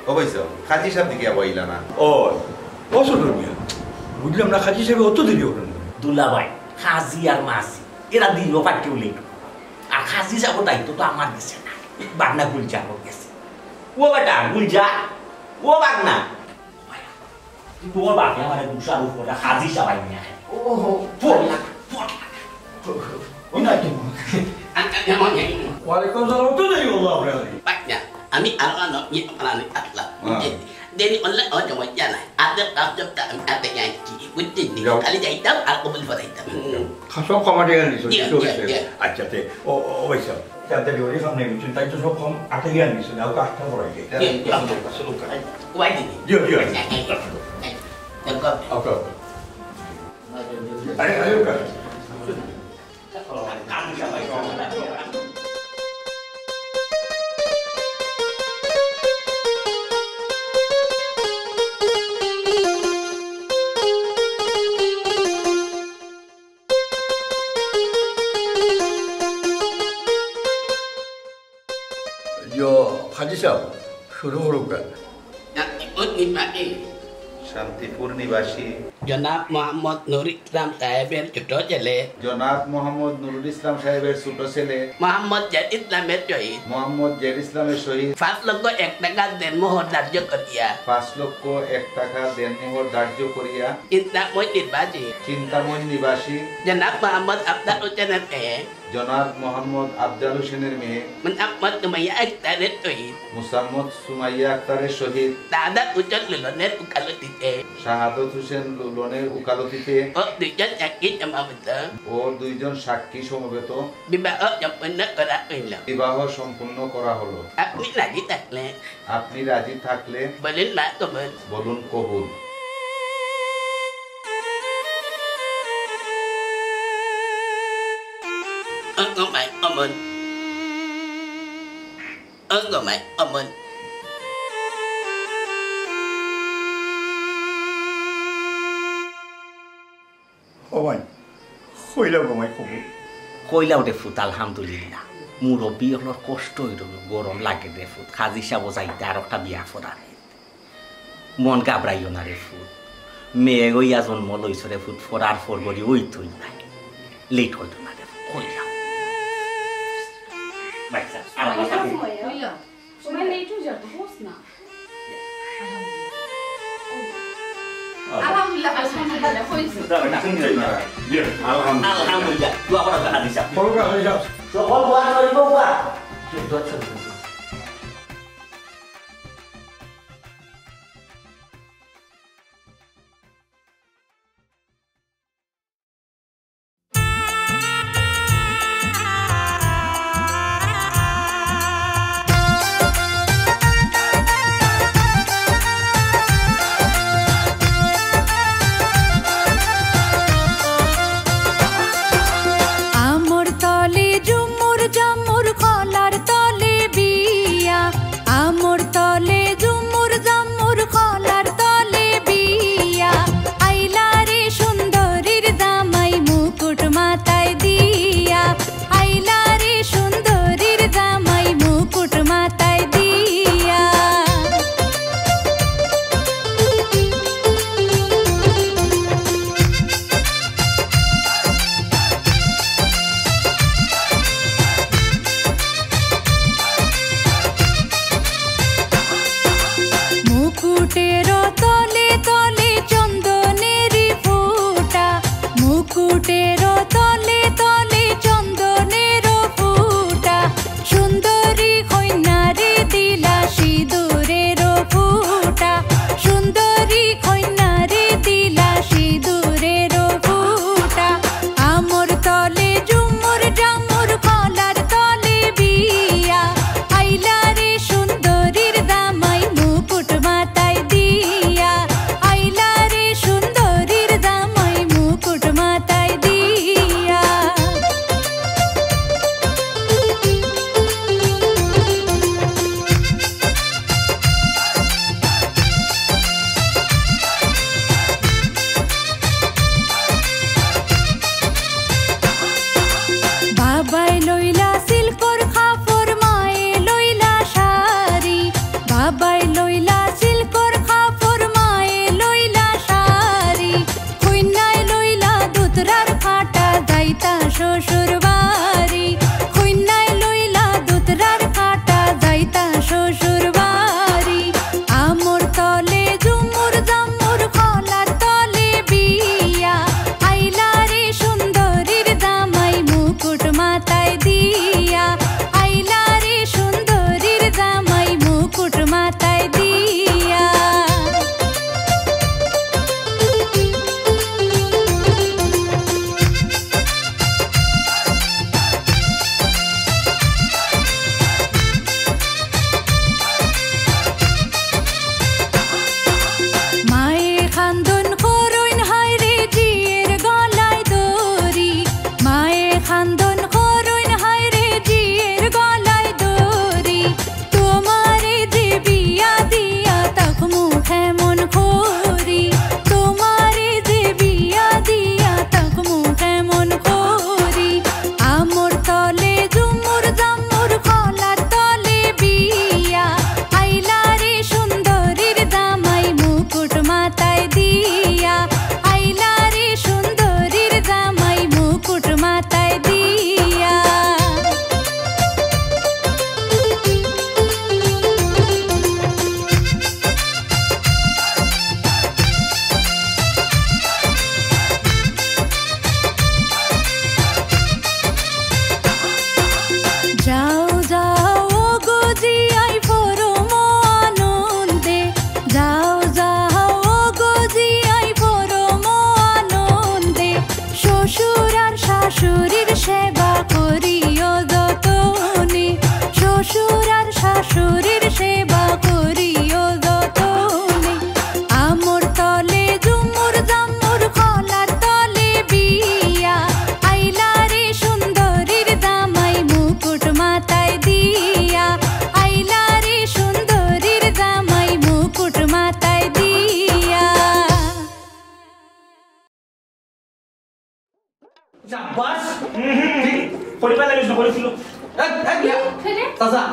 ও ভাই সাহেব, কাজী সাহেব দেখি আবার আইলা না। ও, ও ছোট মিয়া, বুঝলাম না, কাজী সাহেব অত দেরি হলো না। দুলাভাই, কাজী আর মাসি, এরা দিনও পার্টি উল্লেখ। আর কাজী সাহেবর দায়িত্ব তো আমার গেছে না, বাগনা গুলজার গেছে। ও বেটা, গুলজার, ও বাগনা। তুই তোর বাপে আমার দুষার উপরে কাজী সাহেব নিয়ে আয়। ও, ও, ও, ফোন লাগা, ফোন লাগা। ওই না তো। আ-, আ-, এমন নেই। ওয়ালাইকুম সালাম, তো নেই, আল্লাহ হাফেজ। বাগনা, আমি আল্লাহ নবী, আল্লাহ নবী, আল্লাহ। হ্যাঁ। বুঝলি? দেরি অনলাইন আমার জমা জানায়। আদব, আদব, তা আমি আদব জানছি। বুঝলি? যাও। খালি যাইতাম আর কবুল ফরাইতাম। হুম। সব কমাতে গেলি, জি, সত্যি জি, হয়েছে। জি। আচ্ছা, তে, ও, ও, ওই সব। তাড়াতাড়ি ওরই সামনে গেছেন, তাই তো সব কম আটে গিয়ে আনিস, যাও, কাজটা করাই দে। জি, জি। আসুন, আসুন, আসুন। ওয়াই দিদি। জি, জি, জি। জি, জি। জি, জি। ওকে, ওকে। আরে, আরে, ওকে। জি, কাজী সাহেব, শুরু করুক। শান্তিপুর নিবাসী। শান্তিপুর নিবাসী। জনাব মোহাম্মদ নুর ইসলাম সাহেবের ছোট ছেলে। জনাব মোহাম্মদ নুরুল ইসলাম সাহেবের ছোট ছেলে। মোহাম্মদ জেড ইসলামের শহীদ। মোহাম্মদ জেড ইসলামের শহীদ। পাঁচ লক্ষ এক টাকা দেনমোহর ধার্য করিয়া। পাঁচ লক্ষ এক টাকা দেনমোহর ধার্য করিয়া। চিন্তাময় নিবাসী। চিন্তাময় নিবাসী। জনাব মোহাম্মদ আফতার হোসেনের মেয়ে। জনাব মোহাম্মদ আফজাল হোসেনের মেয়ে। মোসাম্মদ সুমাইয়া আক্তারের শহীদ। মোসাম্মদ সুমাইয়া আক্তারের শহীদ। শাহাদাত হোসেন লুলনের উকালতিতে। শাহাদাত হোসেন লুলনের উকালতিতে। ও দুইজন সাক্ষী সমবেত। ও দুইজন সাক্ষী সমবেত। বিবাহ সম্পন্ন করা হইল। বিবাহ সম্পন্ন করা হলো। আপনি রাজি থাকলে। আপনি রাজি থাকলে। বলুন মা কবুল। বলুন কবুল। ও গো মাই অমন। ও গো মাই অমন। ও ভাই, কইলাও গো মাই কবুল। কইলাও রে ফুত, আলহামদুলিল্লাহ। মুরব্বি অকলর কষ্ট অইল, গরম লাগে রে ফুত। কাজী সাহেব যাইতা আর একটা বিয়া পড়ার। মন ঘাবড়াইও না রে ফুত। মেয়ে অইয়া জন্ম লইছ রে ফুত, পড়ার পর গড়ি অইতই নায়। লেট অইতো না রে ফুত, কইলাও। বাচ্চা, আর সময় অইল। সময় লেট অই যাইবো, বুঝ না। আলহামদুলিল্লাহ, আলহামদুলিল্লাহ, হইছে। আলহামদুলিল্লাহ। আলহামদুলিল্লাহ। দোয়া করা হাদিস। সকল দোয়া করিব বা। দোয়া চলবে। আমর তলে ঝুমুর ঝামুর কলার তলে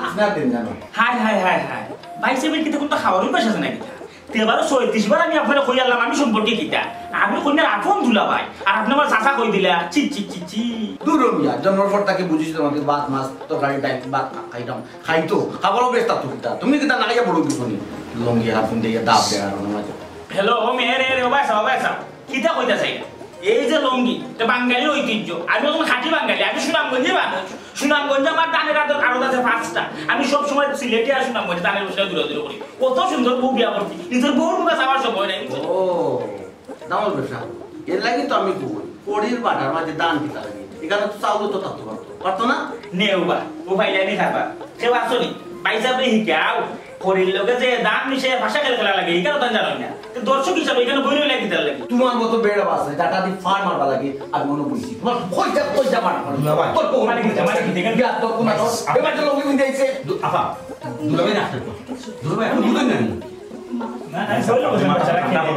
আপনার দিন জানো। হায়, হায়, হায়, হায়। ভাই সাহেবের কিতা কুনতা খাওয়ার অভ্যাস আছে নাকি? তে বারো ছয়ত্রিশ বার আমি আপনারে কই আইলাম, আমি সম্পর্কে কিতা? আমি কইনার আপন দুলাভাই। আর আপনে আমার চাচা কই দিলা। ছি, ছি, ছি, ছি। দূর হ মিয়া, জন্মর পর থাকি বুঝিছি তোমাকে ভাত, মাছ, তরকারি, ডাইল, ভাত খা-, খাইতাম। খাইতো, খাবারও বেশ তাতো কিতা। তুমি কিতা না খাইয়া বড় কিছু নি? লুঙ্গি হাফুন দিয়া দাব দেয় আর ওনার মাঝে। হ্যালো, ও মেয়ে রে, রে, ও ভাই সাহেব, ও ভাই সাহেব। কিতা কইতা চাই না? এই যে লুঙ্গি, এটা বাঙালির ঐতিহ্য। আমি একজন খাঁটি বাঙালি, আমি সুনামগঞ্জে মানুষ। সুনামগঞ্জে আমার ধানের আড়ত, আড়ত আছে পাঁচটা। আমি সব সময় সিলেটে আর সুনামগঞ্জে ধানের ব্যবসায় দূরে দূরে করি। কত সুন্দর বউ বিয়া করছি, নিজের বউর মুখে চাওয়ার সময় নাই, বুঝছো? ও, দামল ব্যবসা। এর লাগি তো আমি কই, পরির বাটার মাঝে ধান কিতা লাগে? এখানে তো চাউল তো থাকতে পারতো, পারতো না? নে উবা, উবাইলে নি খাবা। কেউ আসো নি? ভাই সাহেব রে হিকাও। পরির লগে যে ধান মিশে ভাষা খেলা খেলা লাগে, এখানে তো জানো না। তো দর্শক হিসাবে এখানে বই রইলে কিতার লাগে? তোমার মতো বেড়া বাস নাই, ডাটা দি ফার মারবা লাগে, আমি মনে বুঝছি। তোমার কইজা, কইজা মার, মার। দুলাভাই। তোর কোন মানে কিতা, মানে কিতা, এখানে বিয়ার তো কোন ভাই, আছে? এবার তো লগে মিলে আইছে। দু-, আফা, দুলাভাই না আসতে তো। দুলাভাই, এখন বুঝেন না নি? না, না, সব লোক আছে, বাচ্চারা খেলে।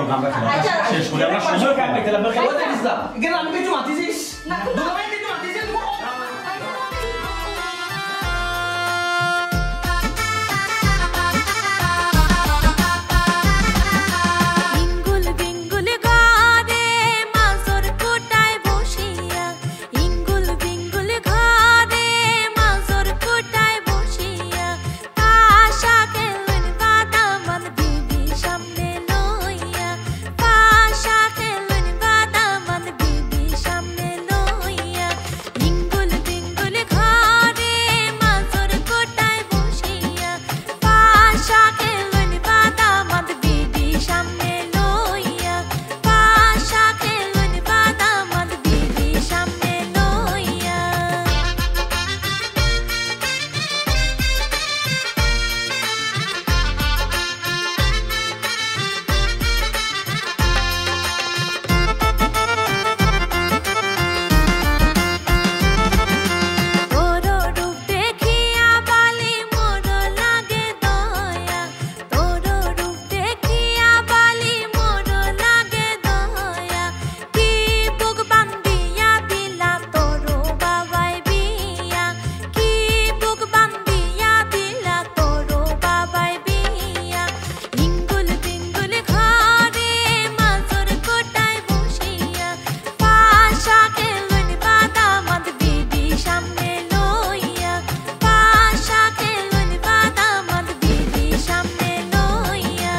আচ্ছা, শেষ করে আমরা সময় কাটবে, তাহলে আমরা ওই যে ইসলাম, এখানে আমি কিছু মাতিছি। না, দুলাভাই কিছু মাতিছি, তুমি ইঙ্গুল বিঙ্গুল ঘরে মাছর কোটায় বসিয়া, ইঙ্গুল বিঙ্গুল ঘরে মাছর কোটায় বসিয়া, পাশা খেলুন বাদামান বিবি সামনে লইয়া, পাশা খেলুন বাদামান বিবি সামনে লইয়া, ইঙ্গুল বিঙ্গুল ঘরে মাছর কোটায় বসিয়া, পাশা খেলুন বাদামান বিবি সামনে লইয়া, পাশা খেলুন বাদামান বিবি সামনে লইয়া। তোর রূপ দেখিয়া বালি মোর লাগে দয়া, তোর রূপ দেখিয়া বালি মোর লাগে দয়া। কি বুক বান্ধিয়া দিলা তোর বাবায় বিয়া, কি বুক বান্ধিয়া দিলা তোর বাবায় বিয়া। ইঙ্গুল বিঙ্গুল ঘরে মাছর কোটায় বসিয়া, পাশা খেলুন বাদামাত বিবি সামনে লইয়া, পাশা খেলুন বাদামাত বিবি সামনে লইয়া।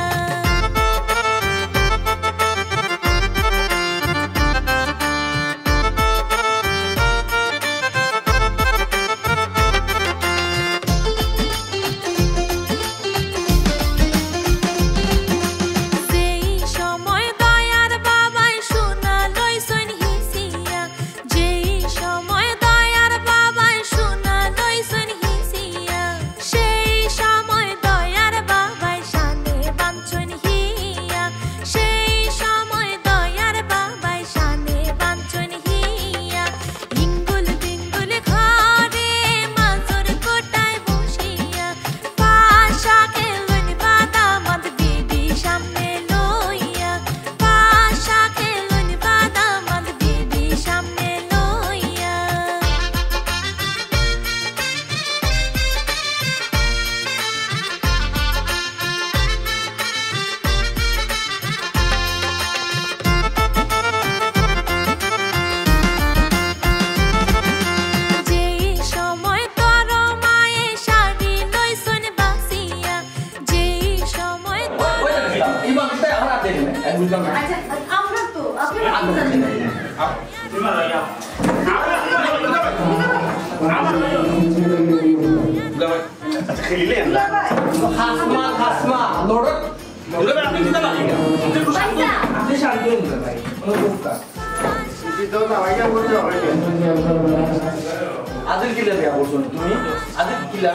যেই সময় দয়ার বাবায় সোনা লইছইন হিসিয়া, যেই সময় দয়ার বাবায় সোনা লইছইন হিসিয়া, সেই সময় দয়ার বাবায় শানে বানছইন হিয়া, সেই সময় দয়ার বাবায় শানে বানছইন হিয়া। ইঙ্গুল বিঙ্গুল ঘরে মাছর কোটায় বসিয়া, পাশা খেলুন বাদামাত বিবি সামনে লইয়া, পাশা খেলুন বাদামাত বিবি সামনে লইয়া। যেই সময় তোর মায়ে শাড়ি লইছইন বাছিয়া, যেই সময় তোর ওই, ওই, এই মানুষটাই আমার হাতে নেই, আমি বুঝলাম না। আচ্ছা, আমরা তো, আপনারা কি জানেন? আচ্ছা, খেলিলে না। হাসমা, হাসমা, লড়ক। দুলাভাই, আপনি কিতা লাগে? আপনি শান্ত হন, দুলাভাই। কোনো চিন্তা। আদিল কিলা বিয়া করছো তুমি? আদিল কিলা?